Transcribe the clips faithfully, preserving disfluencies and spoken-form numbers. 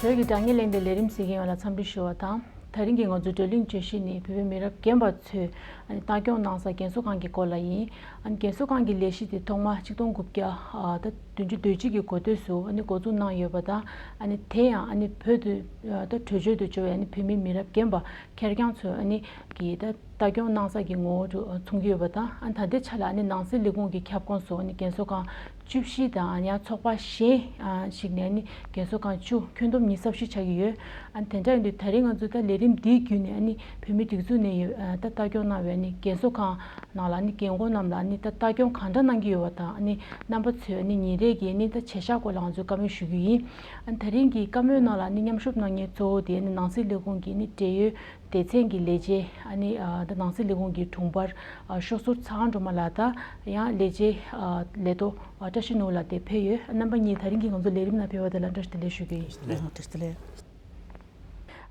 བོད་ཀྱི་དྲ་བརྙན་གླེང་སྟེགས་ལས་རིམ་གཟིགས་མཁན་ཡོངས་ལ་འཚམས་འདྲི་ཞུ་བ་དང་། དེ་རིང་གི་ང་ཚོའི་བགྲོ་གླེང་བརྗོད་གཞི་ནི་བོད་པའི་མི་རབས་རྒན་པ་ཚོས་ཨ་ནི་ལྟ་སྐྱོང་གནང་ས་རྒན་གསོ་ཁང་གི་སྐོར་ལ་ཡིན། ཨ་ནི་རྒན་གསོ་ཁང་གི་ལས་གཞི་དེ་ཐོག་མར་ཆིག་སྟོང་དགུ་བརྒྱ་ཨ་ད་བདུན་ཅུ་དོན་གཅིག་གི་འགོ་སྟོད་སུ་ཨ་ནི་འགོ་འཛུགས་གནང་ཡོད་པ་དང་། ཨ་ནི་དེ་ཡང་ཨ་ནི་བོད་དུ་ཨ་ད་བྲོས་བྱོལ་དུ་འབྱོར་བའི་ཨ་ནི་བོད་མི་མི་རབས་རྒན་པ་ཁེར་རྐྱང་ཚོས་ཨ་ནི་གི་ད་ལྟ་སྐྱོང་གནང་ས་གི་ངོ་བོ་དུ་མཚོན་གྱི་ཡོད་པ་དང་། ཨ་ད་ལྟའི་ཆ་ལ་ཨ་ནི་ནང་སྲིད་ལས་ཁུངས་ཀྱི་ཁྱབ་ཁོངས་སུ་ཨ་ནི་རྒན་གསོ་ཁང་བཅུ་བཞི་དང་། ཨ་ནི་ཡང་ཚོགས་པ་གཞན་ཨ་ཞིག་ནས་ཨ་ནི་རྒན་གསོ་ཁང་བཅུ་ཁྱོན་བསྡོམས་ཉི་ཤུ་རྩ་བཞི་ཆགས་ཀྱི་ཡོད། ཨ་ནི་དེ་འདྲ་ཡིན་དུས་དེ་རིང་ང་ཚོས་ད་ལས་རིམ་འདིའི་བརྒྱུད་ནས་ཨ་ནི་བོད་མིའི་སྒྲིག་འཛུགས་ནས་ཡོད་ཨ་ད་ལྟ་སྐྱོང་གནང་བའི་ཨ་ནི་རྒན་གསོ་ཁང་ནང་ལ་ཨ་ནི་རྒན་རྒོན་རྣམས་ལ་ཨ་ནི་ད་ལྟ་སྐྱོང་གང་འདྲ་གནང་གི་ཡོད་པ་དང་། ཨ་ནི་རྣམ་པ་ཚོས་ཨ་ནི་ཉིན་རེ་གི་ཨ་ནི་ད་བྱེད་བཞག་སྐོར་ལ་ང་ཚོས་བཀའ་མོལ་ཞུ་རྒྱུ་ཡིན། ཨ་ནི་དེ་རིང་གི་བཀའ་མོལ་ནང་ལ་ཨ་ནི་མཉམ་ཞུགས་གནང་མཁན་གཙོ་བོ་དེ་ཨ་ནི་ནང་སྲིད་ལས་ཁུངས་ཀྱི་ཨ་ནི་འབྲེལ་ཡོད་སྡེ་ཚན་གྱི་ལས་བྱེད། ཨ་ནི་ཨ་ད་ནང་སྲིད་ལས་ཁུངས་ཀྱི་དྲུང་འཕར་ཨ་ཤོག་ཟུར་ཚེ་དབང་སྒྲོལ་མ་ལགས་དང་། ཡང་ལས་བྱེད་ཨ་ལས་ཐོག་ཨ་བཀྲ་ཤིས་ནོར་བུ་ལགས་དེ་ཕེབས་ཡོད། རྣམ་པ་གཉིས་དེ་རིང་གི་ང་ཚོ་ལས་རིམ་ནང་ཕེབས་པ་དེ་ལ་བཀྲ་ཤིས་བདེ་ལེགས་ཞུ་རྒྱུ་ཡིན། ལགས་བཀྲ་ཤིས་བདེ་ལེགས།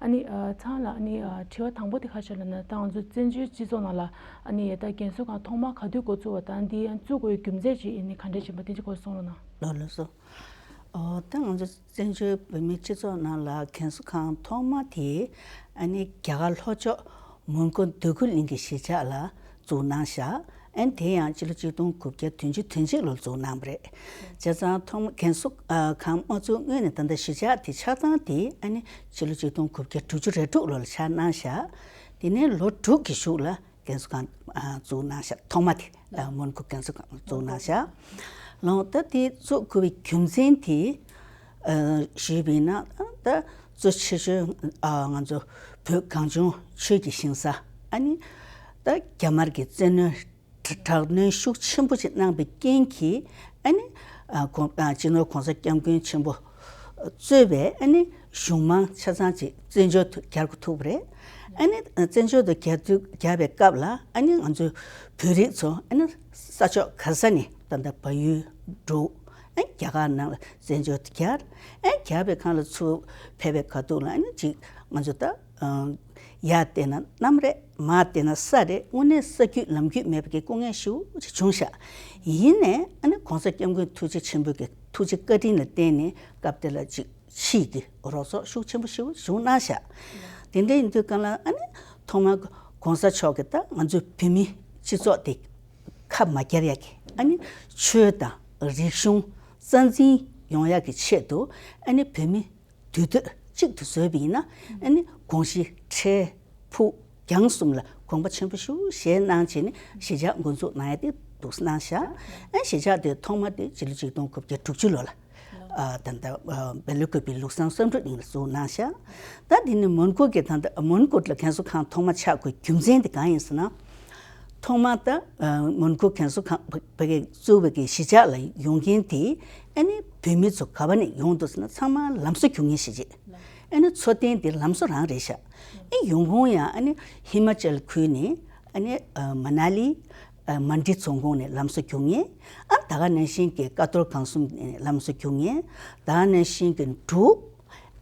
ཨ་ནི་ཨ་ཚེ་དབང་ལགས། ཨ་ནི་ཨ་དྲི་བ་དང་པོ་དེ་ག་རེ་ལབ་ན། ད་ང་ཚོ་བཙན་བྱོལ་སྤྱི་ཚོགས་ནང་ལ་ཨ་ནི་ད་རྒན་གསོ་ཁང་ཐོག་མ་ག་དུས་འགོ་བཙུགས་པ་དང་། འདི་ཡང་བཙུགས་དགོས་རྒྱུ་མཚན་ཅིག་ཨ་ནི་ག་འདྲ་ཡིན་པ་དེ་ཅིག་སྐོར་གསུང་རོགས་གནང་། ལགས་ལགས་སོ། ཨོ་ད་ང་ཚོ་བཙན་བྱོལ་བོད་མིའི་སྤྱི་ཚོགས་ནང་ལ་རྒན་གསོ་ཁང་ཐོག་མ་དེ་ཨ་ནི་རྒྱ་གར་ལྷོ་ཕྱོགས་མོན་གྷོ་འདོད་རྒུ་གླིང་གི་གཞིས་ཆགས་ལ་བཙུགས་གནང་བཞག་ཨ་ནི་དེ་ཡང་སྤྱི་ལོ་ཆིག་སྟོང་དགུ་བརྒྱ་བདུན་ཅུ་དོན་གཅིག་ལོར་བཙུགས་གནང་བ་རེད། བྱས་ཙང་ཐོག་མ་རྒན་གསོ་ཨ་ཁང་མ་བཙུགས་སྔོན་ནས་ད་ལྟ་གཞིས་ཆགས་དེ་ཆགས་སྟངས་དེ་ཨ་ནི་སྤྱི་ལོ་ཆིག་སྟོང་དགུ་བརྒྱ་དྲུག་ཅུ་རེ་དྲུག་ལོ་ལ་ཆགས་གནང་བཞག་དེ་ནས་ལོ་དྲུག་གི་གཞུག་ལ་རྒན་གསོ་ཁང་ཨ་བཙུགས་གནང་བཞག་ཐོག་མ་དེ་ཨ་མོན་གྷོ་རྒན་གསོ་ཁང་བཙུགས་གནང་བཞག་ལོ་ད་དེ་བཙུགས་དགོས་པའི་རྒྱུ་མཚན་དེ་ཨ་ཞུས་པ་ཡིན་ན། ད་གཙོ་ཆེ་ཤོས་ཨ་ང་ཚོ་བོད་གངས་ལྗོངས་ཆོས་ཀྱི་ཞིང་ས་ཨ་ནི་ད་རྒྱ་དམར་གྱི་བཙན་གནོན་དྲག་གནོན་ཤུགས་ཆེན་པོ་ཞིག་གནང་བའི་རྐྱེན་གྱིས་ཨ་ནི་ཨ་གོང་ཨ་སྤྱི་ནོར་གོང་ས་སྐྱབས་མགོན་ཆེན་པོ་གཙོས་པའི་ཨ་ནི་གཞུང་མང་ཆ་ཚང་ཅིག་བཙན་བྱོལ་དུ་གྱར་དགོས་ཐུག་པ་རེད། ཨ་ནི་བཙན་བྱོལ་དུ་གྱར་དུས་གྱར་བའི་སྐབས་ལ་ཨ་ནི་ང་ཚོའི་བོད་རིགས་ཚོ་ཨ་ནི་ས་ཕྱོགས་ག་ས་ནས་ད་ལྟ་བལ་ཡུལ་འབྲུག་ཨ་ནི་རྒྱ་གར་ནང་ལ་བཙན་བྱོལ་དུ་གྱར། ཨ་ནི་གྱར་བའི་སྒང་ལ་ཚུར་ཕེབས་པའི་ཁ་ཐུག་ལ་ཨ་ནི་ཅིག་ང་ཚོ་ད་ཡར་བལྟས་ན་གནམ་རེད། མར་བལྟས་ན་ས་རེད། དངོས་གནས་ས་རྒྱུས་ལམ་རྒྱུས་མེད་པའི་སྐུ་ངལ་ཞེ་པོ་ཅིག་བྱུང་ཤག་ཡིན་ནའི་ཨ་ནི་གོང་ས་སྐྱབས་མགོན་ཐུགས་རྗེ་ཆེན་པོའི་གི་ཐུགས་རྗེ་བཀའ་དྲིན་ལ་བརྟེན་ནས་སྐབས་དེ་ལ་ཅིག་ཕྱིའི་གི་རོགས་ཚོགས་ཤུགས་ཆེན་པོ་ཞེ་པོ་བྱུང་གནང་ཤག་དེ་འདྲ་ཡིན་དུས་སྒང་ལ་ཨ་ནི་ཐོག་མར་གོང་ས་མཆོག་གིས་ད་ང་ཚོའི་བོད་མི་སྤྱི་ཚོགས་དེ་ཁ་མ་བཀྱག་ཡག་གི་ཨ་ནི་ཆོས་དང་རིག་གཞུང་རྩ་འཛིན་ཡོང་ཡག་གི་ཆེད་དུ་ཨ་ནི་བོད་མི་འདུས་སྡོད་གཅིག་ཏུ་བཟོས་པ་ཡིན་ན་ཨ་ནི་དགོངས་གཞི་ཁྲལ་ཕུགས་རྒྱང་གསུམ་ལ་དགོངས་པ་ཆེན་པོ་ཞེ་པོ་བཞེས་གནང་བྱས་ནས་གཞིས་ཆགས་འགོ་འཛུགས་གནང་ཡ་དེ་འདུག་གནང་ཤག་ཨ་གཞིས་ཆགས་དེ་ཐོག་མ་དེ་སྤྱི་ལོ་ཆིག་སྟོང་དགུ་བརྒྱ་དྲུག་ཅུ་ལོ་ལ་ཨ་ད་ལྟ་ཨ་བལ་ཡུལ་བཀོད་པའི་ལུགས་བཟང་བསམ་གྲུབ་གླིང་ལ་བཙུགས་གནང་ཤག་ད་དེ་ནི་མོན་གྷོ་གི་ད་ལྟ་མོན་གྷོ་ལ་རྒན་གསོ་ཁང་ཐོག་མ་ཆགས་དགོས་རྒྱུ་མཚན་དེ་གང་ཡིན་ཟེར་ན། ཐོག་མར་ད་ཨ་མོན་གྷོ་རྒན་གསོ་ཁང་བ་བ་གི་གཙོས་པའི་གི་གཞིས་ཆགས་ལ་ཡོང་མཁན་དེ་ཨ་ནི་བོད་མི་ཚོ་ག་བ་ནས་ཡོང་འདུག་ཟེར་ན་ཚང་མ་ལམ་བཟོ་རྒྱུག་མཁན་ཞིག་རེད། ཨ་ནི་འཚོ་རྟེན་དེ་ལམ་བཟོ་རང་རེད་ཤག་ཨ་ཡོང་ཁུངས་ཡང་ཨ་ནི་ཧི་མ་ཅལ་ཁུལ་ནས་ཨ་ནི་ཨ་མ་ན་ལི་ཨ་མན་ཌི་རྫོང་ཁོངས་ནས་ལམ་བཟོ་རྒྱུག་མཁན། ཨ་ད་ག་ནང་བཞིན་གི་ཀ་རྡོར་སྒང་གསུམ་ནས་ལམ་བཟོ་རྒྱུག་མཁན། ད་ག་ནང་བཞིན་གི་འབྲུག་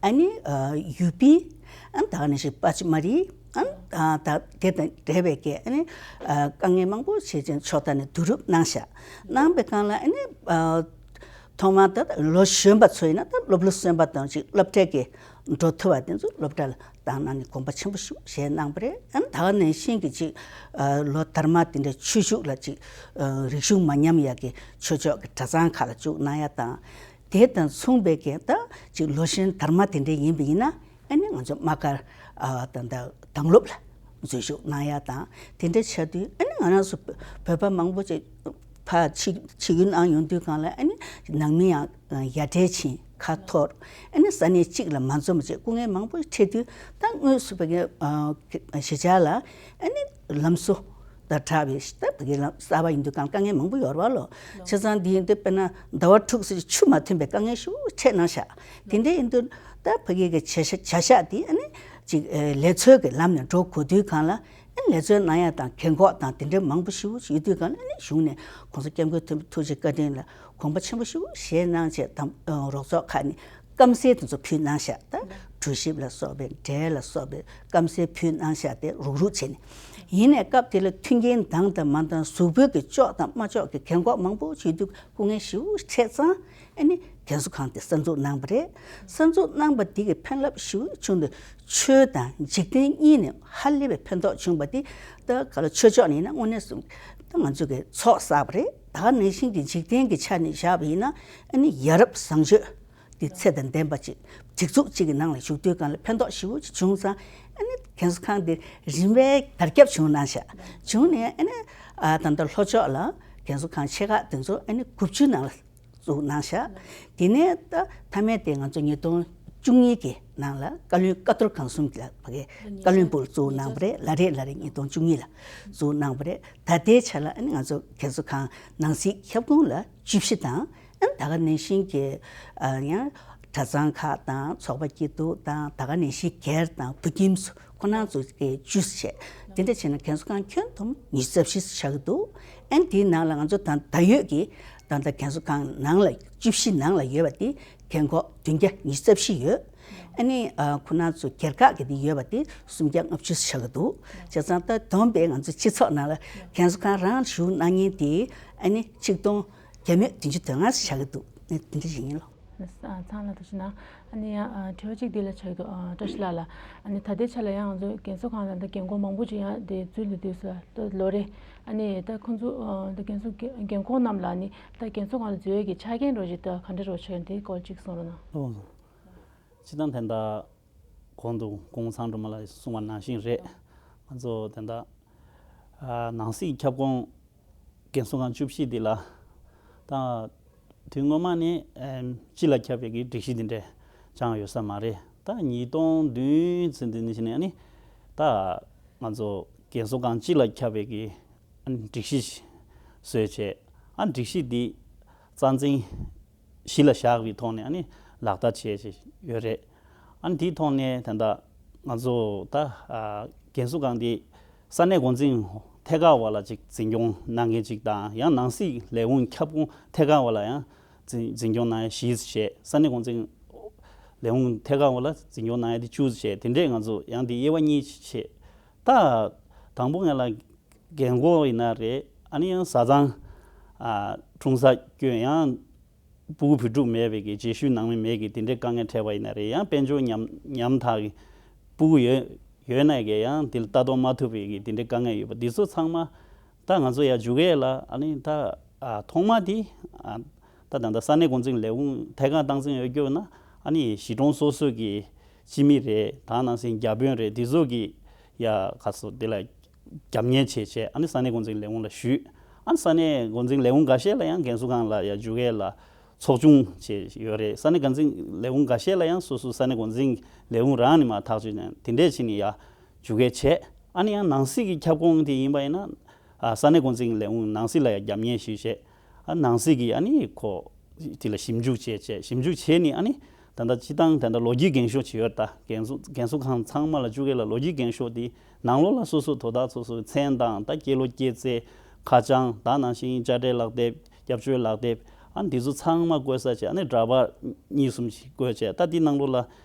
ཨ་ནི་ཨ་ཡུ་པི། ཨ་ད་ག་ནང་བཞིན་པ་ཅི་མ་རི། ཨ་ད་དེ་དང་འབྲེལ་བའི་གི་ཨ་ནི་ཨ་དཀའ་ངལ་མང་པོ་བྱས་ཙང་ཕྱོགས་མཐའ་ནས་བསྡུ་རུབ་གནང་ཤག་གནང་བའི་སྒང་ལ་ཨ་ནི་ཨ་ཐོག་མར་ད་ལོ་གཞོན་པ་ཚོ་ཡིན་ན་ད་སློབ་ལོ་གསོན་པ་དང་ཅིག་སློབ་གྲྭའི་གི་འགྲོ་ཐུབ་པ་དེ་ཚོ་སློབ་གྲྭ་ལ་བཏང་གནང་ནས་དགོངས་པ་ཆེན་པོ་ཞིག་བཞེས་གནང་བ་རེད། ཨ་ནི་ད་ག་ནང་བཞིན་གི་ཅིག་ཨ་ལོ་དར་མ་དེ་འདྲའི་ཆོས་ཞུགས་ལ་ཅིག་ཨ་རིག་གཞུང་མ་ཉམས་ཡག་གི་ཆོས་ཕྱོགས་ཀྱི་གྲྭ་ཚང་ཁག་ལ་བཅུག་གནང་ཡ་དང་། དེ་དང་མཚུངས་པའི་གི་ད་ཅིག་ལོ་གཞོན་དར་མ་དེ་འདྲ་ཡིན་པ་ཡིན་ན་ཨ་ནི་ང་ཚོ་དམག་སྒར་ཨ་ད་ད་དྭང་སློབ་ལ་འཛུལ་ཞུགས་གནང་ཡ་དང་དེ་འདྲ་བྱ་དུས་ཨ་ནི་ང་རང་ཚོ་བོད་པ་མང་པོ་ཅིག་ཕར་ཕྱི་ཕྱི་རྒྱུ་གནང་ཡོང་དུས་སྒང་ལ་ཨ་ནི་ནང་མི་ཡང་ཡ་བྲལ་ཕྱིན་ཁ་འཐོར། ཨ་ནི་ས་གནས་གཅིག་ལ་མ་འཛོམས་བྱས་སྐུ་ངལ་མང་པོ་འཕྲད་དུས་ད་དངོས་སུ་བོད་ཀྱི་ཨ་གཞིས་ཆགས་ལ་ཨ་ནི་ལམ་བཟོ་དང་སྦྲགས་པའི་ད་བོད་ཀྱི་ལམ་གསར་པ་ཡིན་དུས་སྒང་དཀའ་ངལ་མང་པོ་ཡོད་རེད་བ་ལོ། བྱས་ཙང་འདི་ཡིན་དུས་དཔེར་ན་ཟླ་བ་དྲུག་ཙམ་ཆུ་མ་ཐོན་པའི་དཀའ་ངལ་ཞེ་པོ་འཕྲད་གནང་ཤག་དེ་འདྲ་ཡིན་དུས་ད་བོད་ཀྱི་གི་བྱ་བཞག་བྱ་གཞག་འདི་ཨ་ནི་ཅིག་ཨ་ལས་འཚོལ་གྱི་ལམ་ནས་འགྲོ་དགོས་དུས་སྒང་ལ་ཨ་ནི་ལས་འཚོལ་གནང་ཡ་དང་རྒན་འཁོགས་དང་དེ་འདྲ་མང་པོ་ཞེ་པོ་ཡོད་དུས་སྒང་ལ་ཨ་ནི་གཞུང་ནས་གོང་ས་སྐྱབས་མགོན་ཐུགས་རྗེ་བཀའ་དྲིན་ལ་དགོངས་པ་ཆེན་པོ་ཞེ་པོ་བཞེས་གནང་བྱས་དང་རོགས་ཚོགས་ཁག་ནས་ སྐམ་སའི་དེ་ཚོ་ཕུལ་གནང་ཤག་ད་གྲོ་ཞིབ་ལ་སོགས་པའི་འབྲས་ལ་སོགས་པའི་སྐམ་སའི་ཕུལ་གནང་ཤག་དེ་རུག་རུག་བྱས་ནས། ཡིན་ནའི་སྐབས་དེ་ལ་མཐུན་རྐྱེན་འདང་དང་མ་འདང་གཟུགས་པོ་གི་ལྕོགས་དང་མ་ལྕོགས་ཀྱི་གྱེན་འགོག་མང་པོ་བྱེད་དུས་སྐུ་ངལ་ཞེ་པོ་འཕྲད་ཙང་། ཨ་ནི་རྒན་གསོ་ཁང་དེ་གསར་འཛུགས་གནང་བ་རེད། གསར་འཛུགས་གནང་བ་འདི་གི་ཕན་རླབས་ཞེ་པོ་བྱུང་སྟེ། ཆོས་དང་འཇིག་རྟེན་གཉིས་ནས་ཧ་ལས་པའི་ཕན་ཐོགས་བྱུང་བ་དེ། ད་ག་ལ་ཆོས་ཕྱོགས་ནས་ཡིན་ན་དངོས་གནས་སུ་ད་ང་ཚོ་གི་ཚོགས་བསགས་པ་རེད། ད་ག་ནང་བཞིན་གྱི་འཇིག་རྟེན་གྱི་ཆ་ནས་བཞག་པ་ཡིན་ན། ཨ་ནི་ཡ་རབས་བཟང་སྤྱོད་དེ་ཚད་དང་ལྡན་པ་ཅིག་སྒྲིག་འཛུགས་གཅིག་གི་ནང་ལ་ཞུགས་དུས་སྒང་ལ་ཕན་ཐོགས་ཞེ་པོ་ཅིག་བྱུང་ཙང་། ཨ་ནི་རྒན་གསོ་ཁང་དེ་རིམ་པས་དར་ཁྱབ་བྱུང་གནང་ཤག་བྱུང་ནས་ཨ་ནི་ཨ་ད་ལྟ་ལྷོ་ཕྱོགས་ལ་རྒན་གསོ་ཁང་ཆེ་ཁག་དེ་ཚོ་ཨ་ནི་དགུ་བཅུ་ནང་ལ་བཙུགས་གནང་ཤག་དེ་ནས་ད་མཐའ་མའི་དེ་ང་ཚོ་ཉིས་སྟོང་བཅུ་གཉིས་ཀྱི་ནང་ལ་བཀའ་བློན་ཀ་ཐོར་གང་གསུམ་ལ་ཕ་གི་བཀའ་བློན་སྦུག་ལ་བཙུགས་གནང་བ་རེད། ལ་རེ་ལ་རེ་ཉིས་སྟོང་བཅུ་གཉིས་ལ་བཙུགས་གནང་བ་རེད། ད་ལྟའི་ཆ་ལ་ཨ་ནི་ང་ཚོ་རྒན་གསོ་ཁང་ནང་སྲིད་ཁྱབ་ཁོངས་ལ་བཅུ་བཞི་དང་། ཨ་ནི་ད་ག་ནང་བཞིན་གྱི་ཨ་ཡང་གྲྭ་ཚང་ཁག་དང་ཚོགས་པ་སྐྱིད་སྡུག་དང་། ད་ག་ནང་བཞིན་སྒེར་དང་བོད་ཁྱིམ་སུ་ཁོ་ན་ཚོ་གི་བཅུ་བྱས། དེ་འདྲ་བྱས་ན་རྒན་གསོ་ཁང་ཁྱོན་བསྡོམས་ཉི་ཤུ་རྩ་བཞི་ཆགས་ཀྱི་འདུག་ཨ་ནི་དེའི་ནང་ལ་ང་ཚོ་དང་ད་ཡོད་ཀྱི་ད་ལྟ་རྒན་གསོ་ཁང་ནང་ལ་བཅུ་བཞི་ནང་ལ་ཡོད་པ་དེ་རྒན་འཁོགས་བདུན་བརྒྱ་ཉི་ཤུ་རྩ་བཞི་ཡོད། ཨ་ནི་ཨ་ཁོ་ན་ཚོ་སྒེར་ཁག་གི་དེ་ཡོད་པ་དེ་སུམ་བརྒྱ་ལྔ་བཅུ་ཆགས་ཀྱི་འདུག་བྱས་ཙང་ད་བསྡོམས་པས་ང་ཚོ་སྤྱི་ཚོགས་ནང་ལ་རྒན་གསོ་ཁང་རང་བཞུགས་གནང་མཁན་དེ་ཨ་ནི་ཆིག་སྟོང་བརྒྱ་མེད་བདུན་ཅུ་དོན་ལྔ་ཆགས་ཀྱི་འདུག་ཨ་ནི་དེ་འདྲ་ཞིག་ཡིན་ལོ། ཨ་ཚང་ལ་ཐུགས་རྗེ་གནང་། ཨ་ནི་ཡང་ཨ་དྲི་བ་གཅིག་འདི་ལ་ཆགས་འདུག་ཨ་བཀྲ་ཤིས་ལགས་ལ། ཨ་ནི་ད་ལྟའི་ཆ་ལ་ཡང་ང་ཚོ་རྒན་གསོ་ཁང་ལ་ད་རྒན་འཁོགས་མང་པོ་ཅིག་ཡང་དེ་འཛུལ་ལ་དུས་སུ་ད་ལོ་རེ། ཨ་ནི་ད་ཁོང་ཚོ་ཨ་ད་རྒན་གསོ་རྒན་འཁོགས་རྣམས་ལ་ནི་ད་རྒན་གསོ་ཁང་ལ་འཛུལ་ཡས་ཀྱི་ཆ་རྐྱེན་རོགས་ཅིག་ད་ག་འདྲ་རོགས་ཆགས་ཡོད་འདི་སྐོར་གཅིག་གསུང་རོགས་གནང་། ལགས་སོ། སྤྱིར་བཏང་དེ་འདྲ་གོང་དུ་སྐུ་ངོ་ཚང་སྒྲོལ་མ་ལགས་གསུངས་པ་ནང་བཞིན་རེད། ང་ཚོ་དེ་འདྲ་ཨ་ནང་སྲིད་ཁྱབ་ཁོངས་རྒན་གསོ་ཁང་བཅུ་བཞི་འདི་ལ་ད་དུས་སྔོན་མ་ནས་ཨེམ་སྤྱི་ལ་ཁྱབ་པའི་གི་སྒྲིག་གཞི་འདི་འདྲ་ཅང་ཡོད་ས་མ་རེད། ད་ཉིས་སྟོང་བདུན་ཚེ་འདི་ནས་བྱས་ནས་ཨ་ནི་ད་ང་ཚོ་རྒན་གསོ་ཁང་སྤྱི་ལ་ཁྱབ་པའི་གི་ཨ་ནི་སྒྲིག་གཞི་བཟོས་བྱས། ཨ་སྒྲིག་གཞི་འདི་རྩ་འཛིན་གཞི་ལ་བཞག་པའི་ཐོག་ནས་ཨ་ནི་ལག་བསྟར་བྱས་བྱས་ཡོད་རེད། ཨ་ནི་དེའི་ཐོག་ནས་ད་ལྟ་ང་ཚོ་ད་ཨ་རྒན་གསོ་ཁང་འདི་ས་གནས་འགོ་འཛིན་ཐད་ཀར་བ་ལ་ཅིག་འཛིན་སྐྱོང་གནང་མཁན་ཅིག་དང་། ཡང་ནང་སྲིད་ལས་ཁུངས་ཁྱབ་ཁོངས་ཐད་ཀར་བ་ལ་ཡང་འཛིན་འཛིན་སྐྱོང་གནང་ཡ་བཞི་བྱས། ས་གནས་འགོ་འཛིན་ལས་ཁུངས་ཐད་ཀར་བ་ལ་འཛིན་སྐྱོང་གནང་ཡ་དེ་བཅུ་བྱས། དེ་འདྲས་ང་ཚོ་ཡང་དེ་དབྱེ་བ་གཉིས་བྱས། ད་དང་པོ་ང་ལ་རྒན་འཁོགས་ཡིན་ན་རེད། ཨ་ནི་ཡང་བཟའ་ཚང་ཨ་འཁྲུངས་ས་སྐྱོན། ཡང་སྤུ་གུ་བུ་ཕྲུག་མེད་པའི་གི་རྗེས་ཤུལ་ནང་མི་མེད་གི་དེ་འདྲའི་དཀའ་ངལ་འཕྲད་པ་ཡིན་ན་རེད། ཡང་དཔལ་འབྱོར་ཉམ་ཉམ་ཐག་གི་སྤུ་གུ་ཡོད་ཡོད་ན་གི་ཡང་དེ་ལ་ལྟ་རྟོག་མ་ཐུབ་པའི་གི་དེ་འདྲའི་དཀའ་ངལ་ཡོད་པ་འདི་ཚོ་ཚང་མ་ད་ང་ཚོ་ཡར་འཇུག་ཡས་ལ། ཨ་ནི་ད་ཨ་ཐོག་མ་དེ་ཨ་ད་ད་ད་ས་གནས་འགོ་འཛིན་ལས་ཁུངས་ཐད་ཀར་སྟངས་འཛིན་ཡོད་རྒྱུ་ན་ཨ་ནི་གཞིས་གྲོང་སོ་སོ་གི་སྤྱི་མི་རེད། ད་ནང་བཞིན་བརྒྱ་དཔོན་རེད། དེ་ཚོ་གི་ཡ་ག་སོ་དེ་ལ་རྒྱབ་གཉེར་བྱས་བྱས། ཨ་ནི་ས་གནས་འགོ་འཛིན་ལས་ཁུངས་ལ་ཞུས། ཨ་ནི་ས་གནས་འགོ་འཛིན་ལས་ཁུངས་འགའ་ཤས་ལ་ཡང་རྒན་གསོ་ཁང་ལ་ཡ་འཇུག་ཡས་ལ་ཚོགས་ཆུང་བྱས་ཡོད་རེད། ས་གནས་འགོ་འཛིན་ལས་ཁུངས་འགའ་ཤས་ལ་ཡང་སོ་སོ་ས་གནས་འགོ་འཛིན་ལས་ཁུངས་རང་ནས་མར་ཐག་གཅོད་ནས་དེ་འདྲས་བྱས་ནས་ཡ་འཇུག་ཡས་བྱས། ཨ་ནི་ཡང་ནང་སྲིད་ཀྱི་ཁྱབ་ཁོངས་དེ་ཡིན་པ་ཡིན་ན་ཨ་ས་གནས་འགོ་འཛིན་ལས་ཁུངས་ནང་སྲིད་ལ་ཡ་རྒྱབ་གཉེར་ཞུས་བྱས། ཨ་ནང་སྲིད་ཀྱི་ཨ་ནི་ཁོ་དེ་ལ་ཞིབ་འཇུག་བྱས་བྱས། ཞིབ་འཇུག་བྱས་ནས་ཨ་ནི་ད་ལྟ་སྤྱི་བཏང་ད་ལྟ་ལོ་རྒྱུས་འགེངས་ཤོག་ཅིག་ཡོད། ད་རྒན་གསོ་རྒན་གསོ་ཁང་ཚང་མ་ལ་བཅུག་གི་ལ་ལོ་རྒྱུས་འགེངས་ཤོག་དེ་ནང་ལོགས་ལ་སོ་སོ་དོ་བདག་སོ་སོའི་མཚན་དང་། ད་སྐྱེས་ལོ་སྐྱེས་ཚེས། ཁ་བྱང་། ད་ནང་བཞིན་དཔྱ་ཁྲལ་ལག་དེབ། སྐྱབས་བཅོལ་ལག་དེབ། ཨ་ནི་འདི་ཚོ་ཚང་མ་བཀོད་ས་བྱས། ཨ་ནི་འདྲ་པར་གཉིས་གསུམ་ཞིག་བཀོད་བྱས། ད་འདི་ནང་ལོགས་ལ་